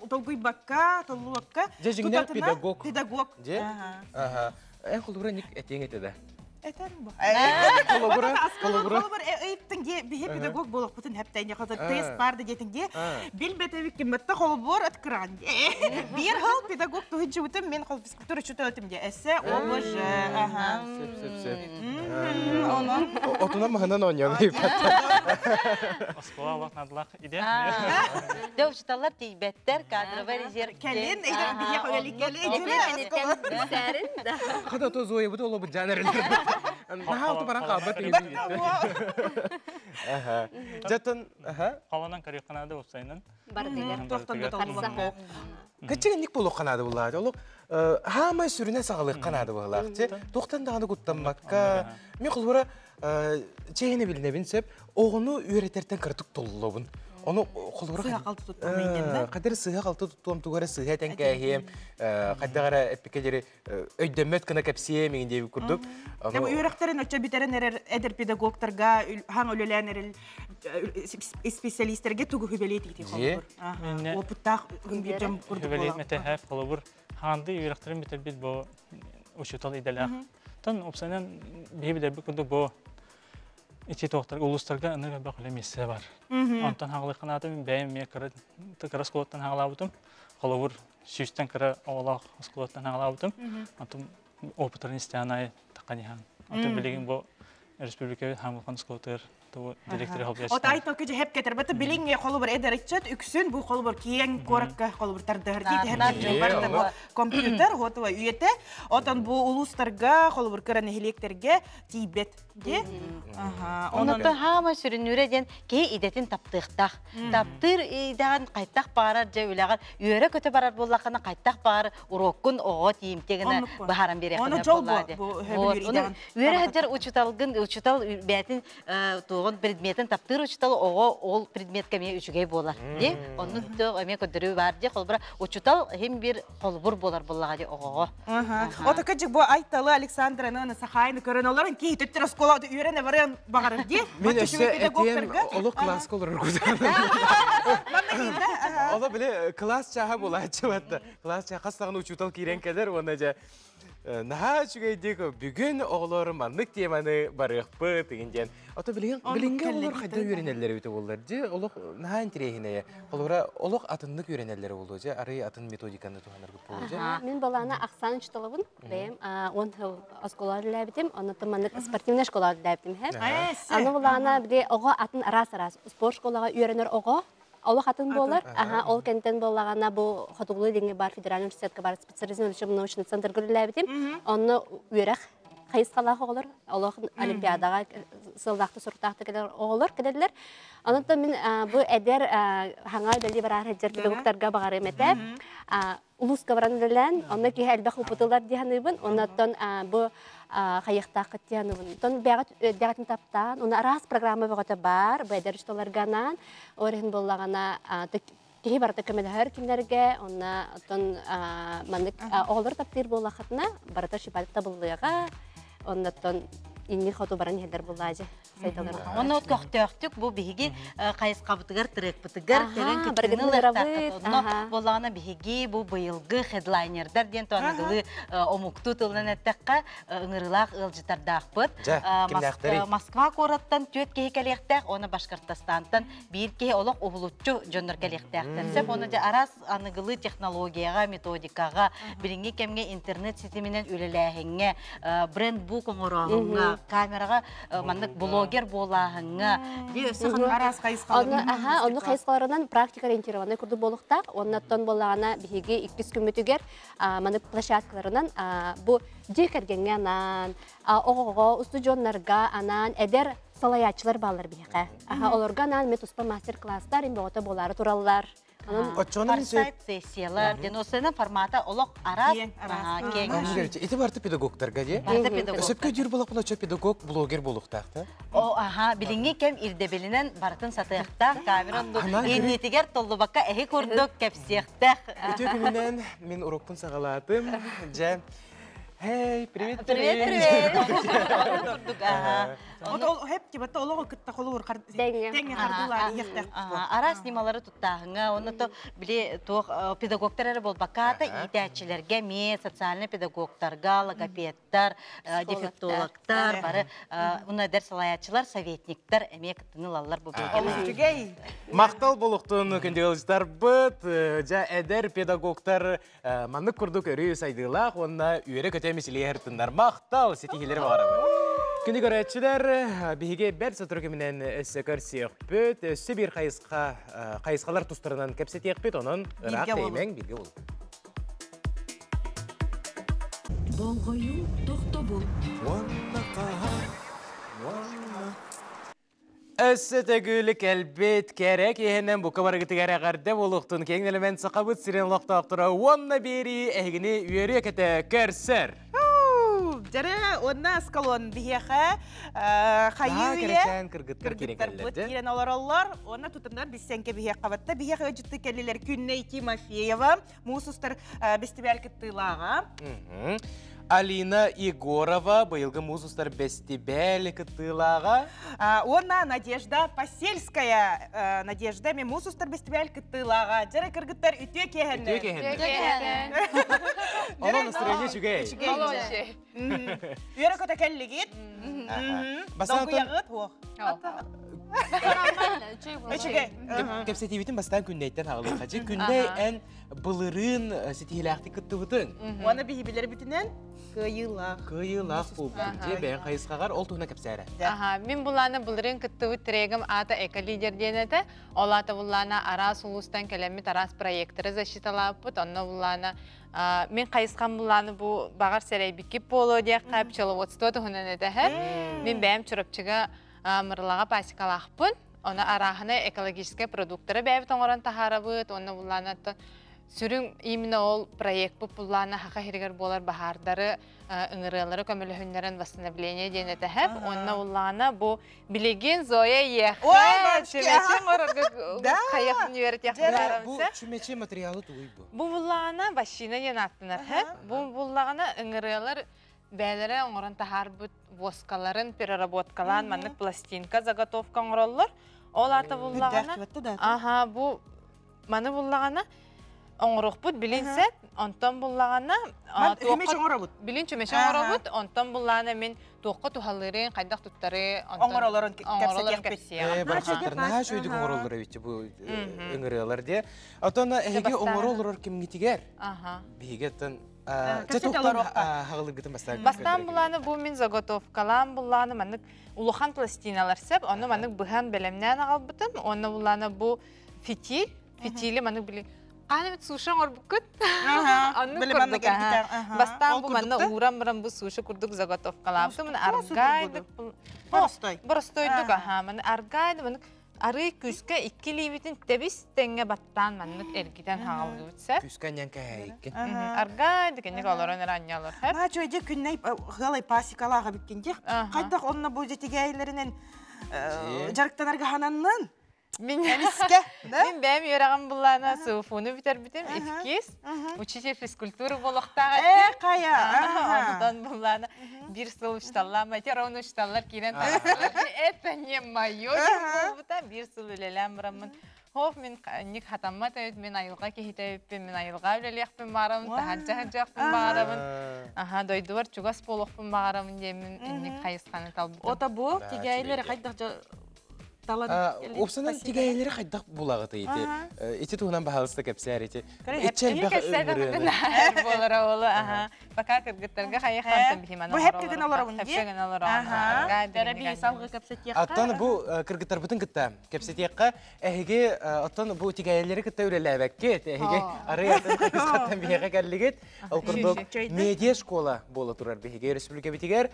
толгуйбакка, толлубакка. Дьэ, дьиҥнээх педагог. Педагог. Дьэ. Аха. Эн холобура ник этиэҥ этэ да. Этер бу. Холобура, холобура. Холобура ыйыптын ге биһи педагог болохпутун хэптэн хата тест барды диэтин ге билбетебик кимметте холобур откран. Бир хыл педагог туһунчубутум мен хол физкультура учитель де эссе ОБЖ. Аха. Сөп, сөп, сөп. Онон Отунан маһынан оонньоон Оскола олох надылах иде. Дэ учуталлар тиийбэттэр, кадровый резерв. Кэлин, биһиэх өлелик кэлин. Хата то Зоя бу олобут жан эрэлэр. Наһаа баран хаалбат деген. Аха. Жатын, аха. Холонон көрүөххэ уопсайынан. Бардыгар. Тохтон да толлубакка. Кыччыгын ник болуқ қанады бұлар. Олық хаамай сүрүнэ саҕалык қанады бұлар. Тоқтан дағаны куттанмакка. Мен құлбара чейіне билинебин сеп, оғыну үйретертен кыртык толлобун. Оны холбура Сыһа қалты туттуом иннен да? Кадыр сыһа қалты туттуом тугара сыһа тен кээһиэм, хайдагара эппикедери өйдөммөт кына кэпсиэм иҥин диэби курдук. Дэ бу үөрэхтэрин оччо бүтэрэн эрэр эдэр педагогтарга хаң үлэлээн эрэл специалистерге тугу хүбэлиэт ити холобур. Опыттаах бир дьон курдук Хүбэлиэт мэтэһэ холобур хаанды үөрэхтэрин бүтэрбит бу учуутал идэлээх. Тон опсанан биһи билэрбит курдук бу ити туохтар улуустарга ынык элбэх үлэ миэстэ бар. Онтон хаҕалыахханаатым бэйэм эмиэ кыра кыра оскуолаттан хаҕалаабытым. Холобур сүүстэн кыра оҕолоох оскуолаттан хаҕалаабытым. Онтон опыттарын истээн айы таққан ихан. Ото билигин бу республика хамылхан оскуолатыгар директоры хобуйаччы. От ай токы жеп кетер бата билиң холубур эдеричет үксүн бу холубур киең коракка холубур тардыһар ди хеп барда бу компьютер хотуа үйете отон бу улустарга холубур кыра нехилектерге тиибет ди. Аха. Онон хаама сүрүнүрэ диэн киһи идэтин таптыахтаах. Таптыыр идэҕин хайтах баарар дьэ үлэҕэр үөрэ көтө барар буоллаххына хайтах баар уроккун оҕо тиимтиэгинэ баһаран Оны биэриэххинэ жол буоллаа бу дии. бу Вот. хөбүлүүр Оны идэҕин. үөрэ сылдьар учуталгын учутал бээтин туоҕун предметин таптыыр учутал оҕо ол предметке эмиэ үчүгэй буолар дии. Оннук туох эмиэ көрдөрүү баар дии. Холбура учутал хим бир холбур буолар буоллаҕа дии оҕоҕо. Ото кыжык бу айталы Александраны Сахайны көрөн олорон ки төттөр оскола үйрәнә баран багарыр ди. Мен өссө этиэм олох класска олорор кутан. Ола биле класс чаха булаачы батта. Класс чаха сагын учутал кирен келер, оны же наха үчүгэй бүгүн оҕолор маннык теманы барыахпы тигин диэн. Ото билген билинге олор хайда үйренеллер өтө боллар. Же олох наха интересинее. Олора олох атыннык үйренеллер болду же ары атын методиканы туханар көп болду же. Мин баланы Ахсан учталабын. Бэйэм он хыл оскола үлэлээбитим, оннуттан маннык спортивная школа үлэлээбитим һэ. Аны булаана били оҕо атын араас-араас спорт школаҕа үөрэнэр оҕо олох атын буолар. Аха, ол кэнтэн буоллаҕына бу Хотугулуу Илиҥҥи бар федеральный университетка бар специализированный учебно-научный центрга үлэлээбитим. Онно үөрэх хайысхалаах оҕолор, олох олимпиадаҕа сыллаахты суруктаахты кэлэр оҕолор кэлэллэр. Онон мин бу эдэр хаҥа үлэлии бараар сылдьар педагогтарга баҕарыам этэ. Улууска баран үлэлээн, онно киһи элбэх опытылар дии саныыбын. Оннуттан бу хайыахтааххыт дии саныыбын. Оттон бэҕэт дэҕэтин таптаан, уна араас программа бөҕөтө баар, бу эдэр учууталларга анаан, ол иһин буоллаҕына киһи барыта көмөлөһөр кинилэргэ, онно оттон маннык оҕолору таптыыр буоллаххытына, барыта шипат табыллыаҕа, оннуттан инни хоту баран иһэллэр буоллаадьы сайдалар. Онно көхтөөхтүк бу биһиги хайысхабытыгар тырыакпытыгар кэлэн кыттыыны барыгытын ылыахтааххыт. ырабыт, Онно буоллаҕына биһиги бу быйылгы хедлайнердар диэн туаныгылыы омуктуу тылынан эттэххэ ыҥырыылаах ыалдьыттардаахпыт. Жа, кимнээхтэрий? Москва куораттан түөрт киһи кэлиэхтээх, уонна Башкортостантан биир киһи олох уһулуччу дьоннор кэлиэхтээхтэр. Сөп, оны дьэ араас аныгылыы технологияҕа, методикаҕа, билиҥҥи кэмҥэ интернет ситиминэн үлэлээһиҥҥэ, брендбук оҥорооһуҥҥа, камераҕа маннык блогер буолааһыҥҥа, дии өссө Араас Онно аха, онно хайысхаларынан практика ориентированный курдук буолуохтаах. Оннуттан буоллаҕына биһиги иккис күммүтүгэр маннык площадкаларынан бу дьиэ кэргэҥҥэ анаан, оҕоҕо, устудьуоннарга анаан эдэр салайааччылар бааллар биһиэхэ. Аха, олорго анаан мен туспа мастер-класстар им бөҕөтө буолаары тураллар. Онон Оччону мин сөп Форсайт сессиялар, диэн осена формата олох араас, Киэҥ, араас. аха, киэҥ. Ити барыта педагогтарга дии. Барыта педагогтар. Сөпкө дүүр буоллахпына, оччо педагог блогер буолуохтаах да. О, аха, билиҥҥи кэм ирдэбилинэн барытын сатыахтаах, камера иннитигэр толлубакка эһи курдук кэпсиэхтээх. Үтүө күнүнэн мин урокпун саҕалаатым. Дьэ, Hey, привет, Привет, привет. Курдук, аха. От ол хеп тибатта олоҕу кытта холуур Тэҥҥэ. тэҥҥэ хардылаар иэхтээх. Араас ньымалары туттааһыҥа, онно то били туох педагогтар эрэ буолбакка, иитээччилэргэ эмиэ социальный педагогтарга, логопедтар, дефектологтар, бары уна эдэр салайааччылар, советниктар эмиэ кыттыны ылаллар бу биһиги. Үчүгэй. Мактал болуктун күндүгылыстарбыт, жа эдэр педагогтар маннык курдук өрүү сайдыылаах уонна үөрэ көтө мисилиэ хыртыннар мактал ситиһилер барабы. Күнү көрөөччүлэр, биһиги бэр сотору кэминэн өссө көрсүөхпүт, өссө бир хайысха хайысхалар тустарынан кэпсэтиэхпит, онон ыраах Бирге болу. теймең бирге болу. Болҕойуу тохтобул. Уонна хаһан, уонна Өссө төгүл кэлбит кэрэ киэһэнэн бука барыгытыгар эҕэрдэ буолуохтун киэҥ нэлэмэн сахабыт сирин олохтоохторо уонна биэрии эһигини үөрүө кэтэ көрсөр. Дьэрэ, онна Аскалон биһиэхэ хайыы үйэ кэрэчээн кыргыттар киирэн кыргыттарбыт кэллэр дьэ. киирэн олороллор. Онна тутуннар биссэнке биһиэхэ батта. Биһиэхэ ыдьытты кэллилэр Күннэй Тимофеева, муус устар бестибээл кыттыылааҕа. Мгм. Алина Егорова быйылгы муус устар бестибээл кыттыылааҕа. Уонна Надежда Посельская. Надежда мен муус устар бестибээл кыттыылааҕа. Дьэрэ кыргыттар үтүө Үтүө киэһэннэр. киэһэннэр. Онон настроение үчүгэй. Үөрэ көтө кэллигит. Бастаан Долгуйаҕыт хуох. Үчүгэй. Кэпсэтиибитин бастаан Күннэйтэн хаалыахха. Дьэ, Күннэй эн былырыын ситиһилээхтик кыттыбытыҥ. Уонна биһибилэрбитинэн кыайыылаах. Кыайыылаах буолбутуҥ. Дьэ, бэйэҥ хайысхаҕар ол туһунан кэпсээрэ. Аха, мин булаана былырыын кыттыбыт трегым аата Эко-лидер диэн этэ. Ол аата буллаана араас улуустан кэлэммит араас проекттары защиталаабыппыт. Онно буллаана мин хайысхам буллааны бу баҕар сэрэйбиккит буолуо диэххэ пчеловодство туһунан этэ. Мин бэйэм Чурапчыга Мырылаҕа пасекалаахпын. Оны арааһынай экологическай продуктары бэйэбит оҥорон таһаарабыт. Уонна буллаана сүрүн именно ол проектпыт буллаана хаха иһигэр буолар баһаардары ыҥырыалары көмөлөһүннэрэн восстановление диэн этэһэп. Уонна уллаана бу билигин Зоя иэхэ чүмэчи оҥорорго хайах үөрэтиэх Бу чүмэчи материалы тугуй бу? Бу буллаана вощина диэн ааттанар. Бу буллаҕына ыҥырыалар бээлэрэ оҥорон таһаарбыт воскаларын переработкалаан маннык пластинка заготовка оҥороллор. Ол аата буллаҕына, аха бу маны буллаҕына оҥоруохпут билин сеп, онтон буллаҕына чүмэчи оҥоробут. Билин чүмэчи оҥоробут, онтон буллаҕына мин туохха туһалыырын, хайдах туттары, оҥоролорун кэпсэтиэхпит. Барахсаттар наһаа үчүгэйдик оҥороллор эбит бу ыҥырыалар диye. Отон эһиги оҥоро олорор кимҥитигэр биһиги оттон Хаҕылыгытын бастаан. Бастаан булааны бу мин заготовкалаан булааны маннык улахан пластиналар сеп, ону маннык быһан бэлэмнээн аҕалбытым. Онно булааны бу фитиль, фитили маннык били Хаана бит суши оҥорбуккут. Оннук курдук. Бастаан бу манна ууран баран бу суши курдук заготовкалаабытым. Аргайдык. Боростой. Боростойдук аха. Маны аргайды маннык Арыы күүскэ икки илиибитин тэбис тэҥҥэ баттаан маннык эргитэн хааллыбыт сөп. Күүскэ анньан кэһээйиккин. Аргаа дикинник олорон эрэ анньалар. Наачо дьэ күннэй хыалай пасекалаах эбиккин дьэ. Хайдах онно бу дьэтигээйлэринэн дьарыктанарга хананнын? Мин Эмискэ, да? Мин бэйэм үөрэҕим буллаана СУФУну бүтэрбитим, иккис. Учитель физкультуры буолуохтаах этим. Э, хайа. Онтон буллаана бир сыл учталлаам, эти ровно учталлар киирэн это не мое буолбута. Бир сыл үлэлээн бараммын. Хоп, мин ник хатаммат эбит, мин айылҕа киһитэ эбиппин, мин айылҕа үлэлиэхпин баарабын, таһырдьа сылдьыахпын баарабын. Аха, дойдубар чугас буолуохпун баарабын диэммин инник хайысханы талбытым. Ота бу тигээйлери хайдах талан Опсанан тигээйлери хайдах булагыты ити? Ити туһунан баһалыста кэпсээр ити. Иччэ элбэх ырыаны. Буолара олу, аха. Пока кыргыттарга хайахтан биһиман Бу хеп гын олоробун дии. Хеп гын олоробун. Тэрэби салгы кэпсэтиэххэ. Оттон бу кыргыттарбытын кытта кэпсэтиэххэ эһиги оттон бу тигээйлери кытта үлэлээбэккит. Эһиги арый атын хайысхаттан биһиэхэ кэллигит. Ол курдук медиа школа буола турар биһиги республикабитигэр.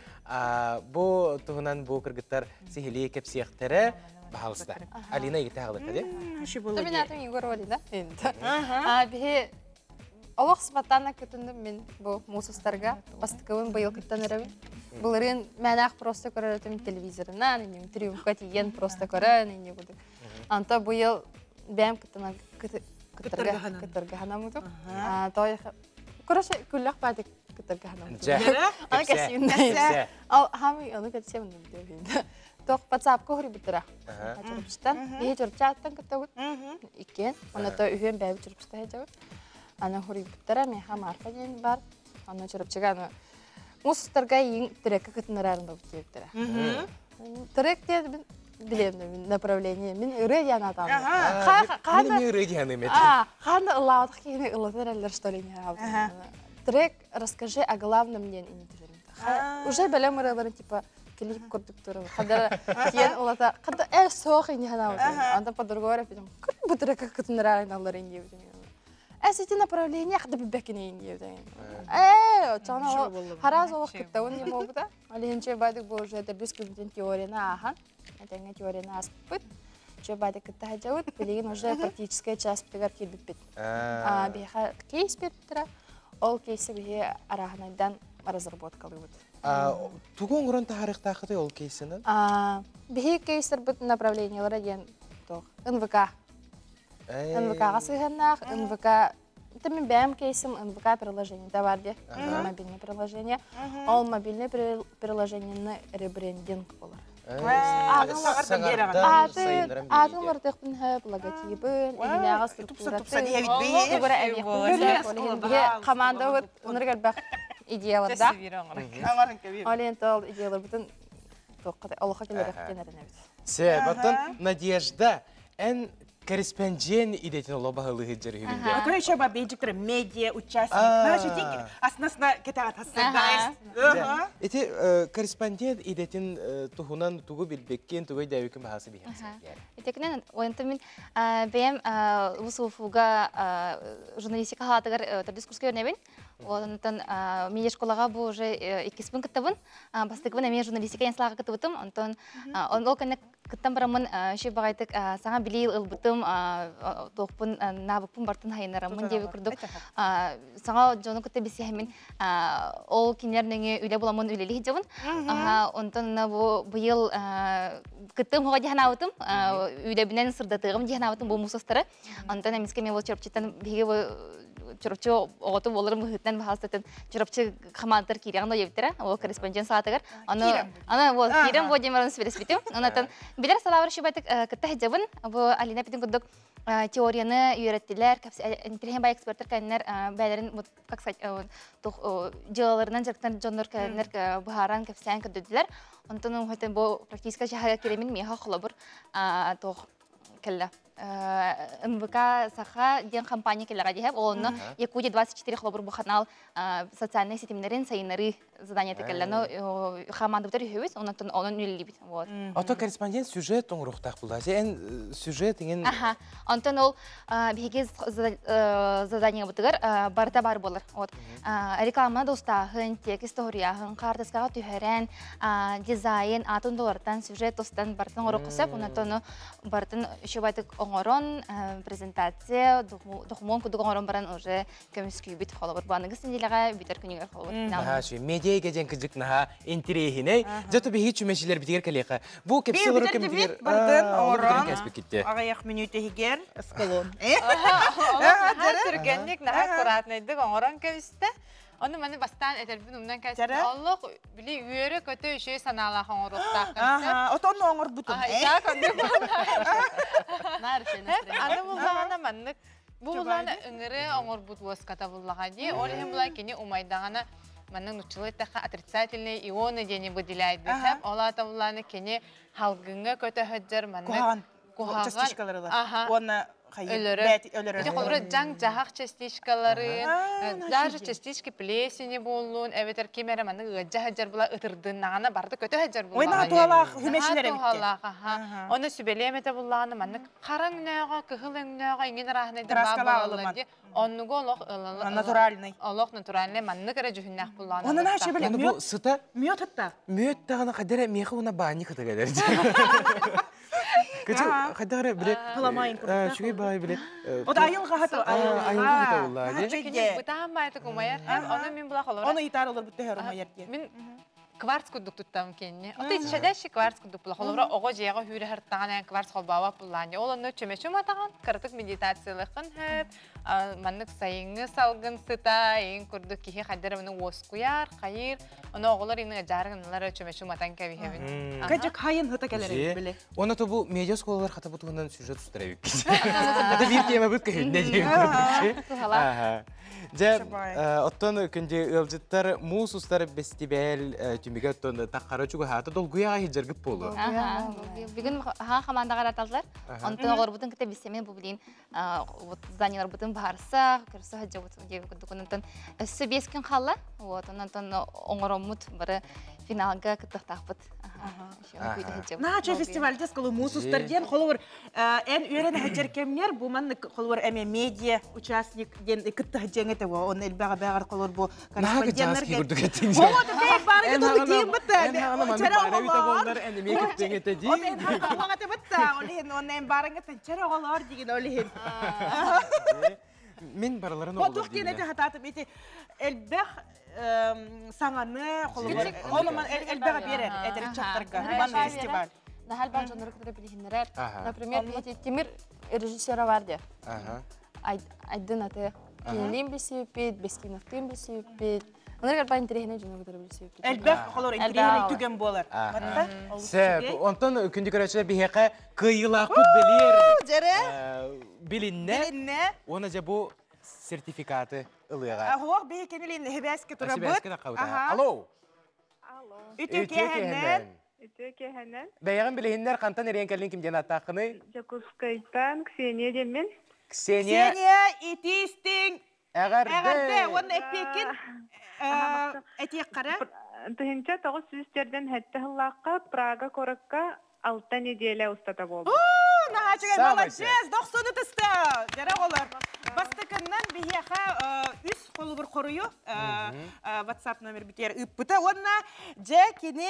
Бу туһунан бу кыргыттар сиһилии кэпсиэхтэрэ. Баһалыста. Алина игите хаалыкка дии. Мин атым Егор Алина. Биһи олох спонтанно кытынным мин бу муус устарга. Бастакыбын быйыл кыттан эрэбин. Былырыын мээнээх просто көрөр этим телевизорынан, инним триумфка тиийэн просто көрөн, инни кудук. Анта быйыл бэйэм кыттана кыттарга кыттарга ханамытым. Той короче күллэх баатык кыттарга ханамытым. Аны кэсиин. Ал хами аны кэсиэн Тох WhatsApp-ка хоруйбуттара. Чурапчыттан. Биһи Чурапчааттан кыттабыт. Иккиэн. Онно то үһүөн бэйэбит Чурапчыта сылдьабыт. Аны хоруйбуттара миэхэ Марфа диэн бар. Онно Чурапчыга аны муус устарга иин трекка кытыннарарын бабыт диэбиттэрэ. Трек диэн билиэм направление. Мин ырыа диэн аатаабын. Мин эмиэ ырыа диэн эметим. Хаана ыллаабатах киһини ыллатар эрэллэр что ли не Трек расскажи о главном диэн инитилерин. Уже бэлэм ырыаларын типа клип курдук турар. Хадара киэн улата хада э соох ини ханаабытым. Антон по-другому эпитим. Бу трека кытыннараар иналлар диэбитим. Э сити направление хада билбэккин диэбитим. Э очоно хараз олох кыттабын не буолбута. Алихинче байдык бу уже төрдүс күнтэн теорияны аахан. Этэҥҥэ теорияны ааспыт. Чө байдык кытта хадьабыт. Билигин уже практическая частьпытыгар киирбиппит. Биһиэхэ кейс бериптэрэ. Ол кейси биһи арааһынайдан разработкалыыбыт. Тугу оҥорон таһаарыахтааххытый ол кейсинэн? Биһи кейстербит направлениелара диэн туох НВК. НВК-ҕа сыһыаннаах, НВК это мин бэйэм кейсим НВК приложение да бар диye. Мобильное приложение. Ол мобильное приложениены ребрендинг болар. Атын уларытыахпын хөп, логотибын, иһинээҕи структуратын. Команда ынырык элбэх идеялардаах. Ол иһин ол идеяларбытын. Олохха келеректен эренебит. Се, баттан Надежда, эн корреспондент идетин оло баһылыһы жер А то еще ба бейджиктер медиа участник. Значит, аснасна кетагат хассарда. Ити корреспондент идетин туһунан тугу билбеккен тугу дәвикин баһасы бихәм. Итекинен ойынты мин бэйэм УСУФУга журналистика хаатыгар төрдүс курска үөрэнэбин. Онтон медиа школаға бу уже иккиспин кыттабын. Бастыкыбын эмиэ журналистика янслаға кыттыбытым. Онтон ол кэннэ кыттан бараммын ши баҕайтык саҥа билии ылбытым, туохпун навыкпын бартын хайынараммын диэби курдук саҥа дьону кытта билсиһэммин ол кинилэр нөҥүө үлэ буламмын үлэлии сылдьабын. Онтон бу быйыл кыттым хоҕо дии санаабытым, үлэбинэн сырдатыаҕым дии санаабытым бу мусостары. Онтон эмискэ мен ол Чурапчыттан биһиги бу Чурапчы оҕото буоларым быһыытынан баһаастатын Чурапчы хамаандатар киирэҕин ойобуттара ол корреспондент саатыгар. Аны аны вот киирэн бу диэн баран сүбэлэспитим. Онтон билэр салаабар шубайтык кытта сылдьабын. Бу Алина питин курдук теорияны үөрэттилэр, интеллигент бай эксперттер кэннер бээлэрин как сказать, дьыалаларынан дьарыктан дьоннор кэннер быһааран кэпсээн көрдөрдүлэр. Онтон хотен бу практическая чаһага киремин миэхэ холобур туох кэллэ. НВК Саха диэн компания кэллэҕэ диэһэп. Ол онно Якутия 24 холобур бу канал социальнай ситимнэрин сайыннарыы заданиета кэллэ. Но хамаандабытар үһүбүт, онон онон үлэлиибит. Вот. Ото корреспондент сюжет оҥоруохтаах буолла. Эн сюжет иҥин Аха. Онтон ол биһиги заданиябытыгар барыта бар буолар. Вот. Реклама достааһын, текст тоһуруйааһын, хаартыскаҕа түһэрэн, дизайн, атын доллартан сюжет тустан барытын оҥоруохха сөп. Онон барытын үчүгэйдик оҥорон, презентация, докумуон курдук оҥорон баран уже көмүскүүбүт холобур. Бу аныгыс нэдиэлэҕэ бүтэр күнүгэр холобур. Наһаа үчүгэй. Медиа дьэн кыдьык наһаа интириэһинэй. Дьэ биһи чүмэчилэр битигэр кэлиэхэ. Бу кэпсэл Бир олорор бүтэр кэмитигэр дебит бартын оҥорон оҥорон кэспиккитте. аҕыйах мүнүүтэ эскалон. Наһаа түргэнник, наһаа аккуратнайдык оҥорон кэбистэ. Ону маны бастаан этэрбин умнан кэбистэ. Олох били үөрэ-көтө үчүгэй санаалаах оҥоруохтаах Аха, отон оҥорбутум. Итак, Аны буллаҕына маннык бу буллаҕына ыҥыры оҥорбут уоската буллаҕа дии. Ол иһин була кини умайдаҕына маннык нуччалыы эттэххэ отрицательные ионы диэни выделяет бэхэп. Ол аата буллаҕына кини халгыҥҥа көтө сылдьар маннык Куһаҕан куһаҕан частичкалары ылар. Аха. Уонна хайы Өлөрөр. бэт өлөрөр. Ити холобура дьаҥ-дьаһах частичкаларын, даже частички плесени буоллун, эбэтэр ким эрэ маннык ыадьа сылдьар була ытырдыннаҕына барыта көтө сылдьар Ой, наһаа буллаҕа. туһалаах хүмэчилэр Наһаа эбитте. туһалаах, аха. Оны сүбэлиэм этэ буллаҕына маннык хара өҥнөөҕө, кыһыл өҥнөөҕө иҥин арааһынайдар баар Краскалаах буолаллар ылыман. дии. Оннугу олох ылала Натуральный. Олох натуральный маннык эрэ дьүһүннээх буллаҕына. Оны наһаа үчүгэй Аны бу сыта Мүөт хатта. мүөт даҕаны хайдара миэхэ уна баанньык хата кэлэр. Кычы хайдара биле Пыламайын курдук. Үчүгэй баай биле. От айылҕа хата айылҕа хата буллаа дии. Кини бытаан баайтык умайар. Оны мин була холобура. Оны итар олор бүттэ умайар дии. Мин кварц курдук туттам кенни. Ото иччэдэши кварц курдук була. Холобура оҕо дьиэҕэ хүүрэ хартаҕан кварц холбаабат буллаан. Ол онно чөмөчүм атаҕан кыратык медитациялыхын хөп, маннык сайыҥҥы салгын сыта, иин курдук киһи хайдара маны уоскуйар, хайыр. Ону оҕолор ины жаарыгыналар чөмөчүм атан кэбиһэбин. Кыжык хайын хыта кэлэр биле. Оны то бу медиа школалар хата бу туһунан сюжет устара эбиккит. Ата биир тема быт көһүннэ диэн курдук. Туһалаах. Дьэ, оттон күндү ыалдьыттар муус устар бэстибээл түмүгэ оттон таххара чугаһаата долгуйаҕа иһдьэргит буолуо. Аха. Бүгүн аха хамаандаҕа араталлар. Онтон оҕорбутун кытта билсэмин бу билин вот зданияларбытын баһарса, көрсө сылдьабыт диэбит курдук. Онтон өссө 5 күн хаалла. Вот, онтон оҥороммут бары финалга кыттыахтаахпыт. Наача фестивальде сколу муус устар диэн холобур эн үөрэн хаджар кэмҥэр бу маннык холобур эме медиа участник диэн кытта хаджаҥ этэ ол элбэҕэ бэҕэр холобур бу Наһаа кыдьаас кии курдук эттиҥ. Оо, бэй бары туту киин бытта. Эн хаҕана маннык баара үтэ буоллар эн эмиэ кыттыаҥ этэ дии. От эн хаҕана этэ бытта. Ол иһин онно эн барыңа танчар оҕолоор дигин ол иһин. Мин барыларын Бу туох диэн этэ хатаатым ити элбэх саҥаны холобур онуман элбэҕи биэрэр эдэр ыччаттарга манна фестиваль. Наһаа элбэх дьоннору кытары билиһиннэрэр. Например, Тимир режиссера бар дии. Айдын аты. Кинилиин билсибиппит, Бескиновтыын билсибиппит. Онор элбэх интэриэһинэй дьону кытары билсибиппит. Элбэх холор интэриэһинэй түгэн буолар. Матта Сөп. Онтон күндү көрөөччүлэр биһиэхэ кыайыылаахпыт бэлиэр Дьэрэ. билиннэ. Билиннэ. Уонна дьэ бу сертификаты ылыаҕа. Хуох биһи кинилин хебээске турабыт. Хебээске таххабыт. Алло. Үтүө киэһэннэн. Үтүө киэһэнэн. Бэйэҕин билиһиннэр хантан эриэн кэллин ким диэн ааттааххыный? Дьокуускайтан Ксения диэммин. Ксения. Ксения итиистиҥ. Эҕэрдэ. Эҕэрдэ уонна эппиэккин этиэххэрэ. 1997 сыллаахха Прага куоракка алта неделя устата буолбут. Наһаа үчүгэй, молодец, дохсуну тыста. Дьэрэ оҕолор. Бастакыннан биһиэхэ үс холобур хоруйу WhatsApp номер битиэр ыыппыта. Уонна дьэ кини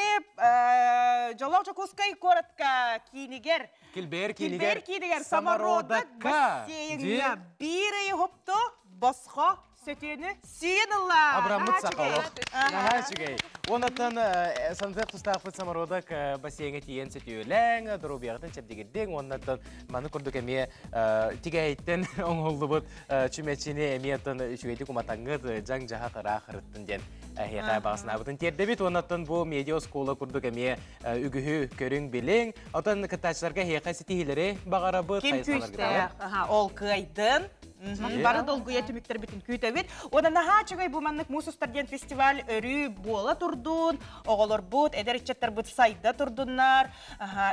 Дьолоох Дьокуускай куоратка киинигэр Килбээр киинигэр киинигэр самородок бассейҥҥа биир ый уһупту босхо сөтүөнү сиэн ылла. Абыраммыт сахалар. Наһаа үчүгэй. Онтон санатыах тустаахпыт самородок бассейҥа тиийэн сөтүөлэҥ, доруобуйаҕытын чэбдигирдиҥ, уоннаттан маны курдук эмиэ тигээйиттэн оҥоһуллубут чүмэчини эмиэ оттон үчүгэйдик уматаҥҥыт дьаҥ-дьаһах ыраах ырыттын диэн эһиэхэ баҕаснаабытын тиэрдэбит. Уоннаттан бу медиа оскуола курдук эмиэ үгүһү көрүҥ билиҥ. Оттон кыттааччыларга эһиэхэ ситиһиилэри баҕарабыт. Ким күүстээх, ол кыайдын. Бары долгуйа түмүктэрбитин күүтэбит. Уонна наһаа үчүгэй бу маннык Муус устар диэн фестиваль өрүү буола турдун, оҕолорбут, эдэр ыччаттарбыт сайда турдуннар,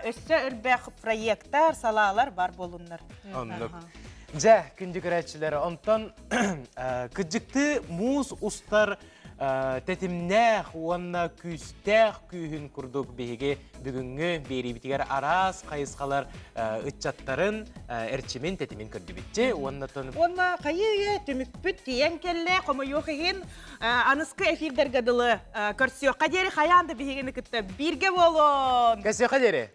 өссө элбэх проекттар, салаалар бар буолуннар. Оннук. Дьэ, күндү көрөөччүлэр, онтон кыдьыкты муус устар тэтимнээх уонна күүстээх күүһүн курдук биһиги бүгүҥҥү биэриибитигэр араас хайысхалар ыччаттарын эрчимин тэтимин көрдүбүтчи уонна Уонна хайыы түмүкпүт тиийэн кэллэ хомойуох иһин аныскы эфирдэргэ дылы көрсүөххэ диэри хайаан да биһигини кытта бииргэ буолун Көрсүөххэ диэри!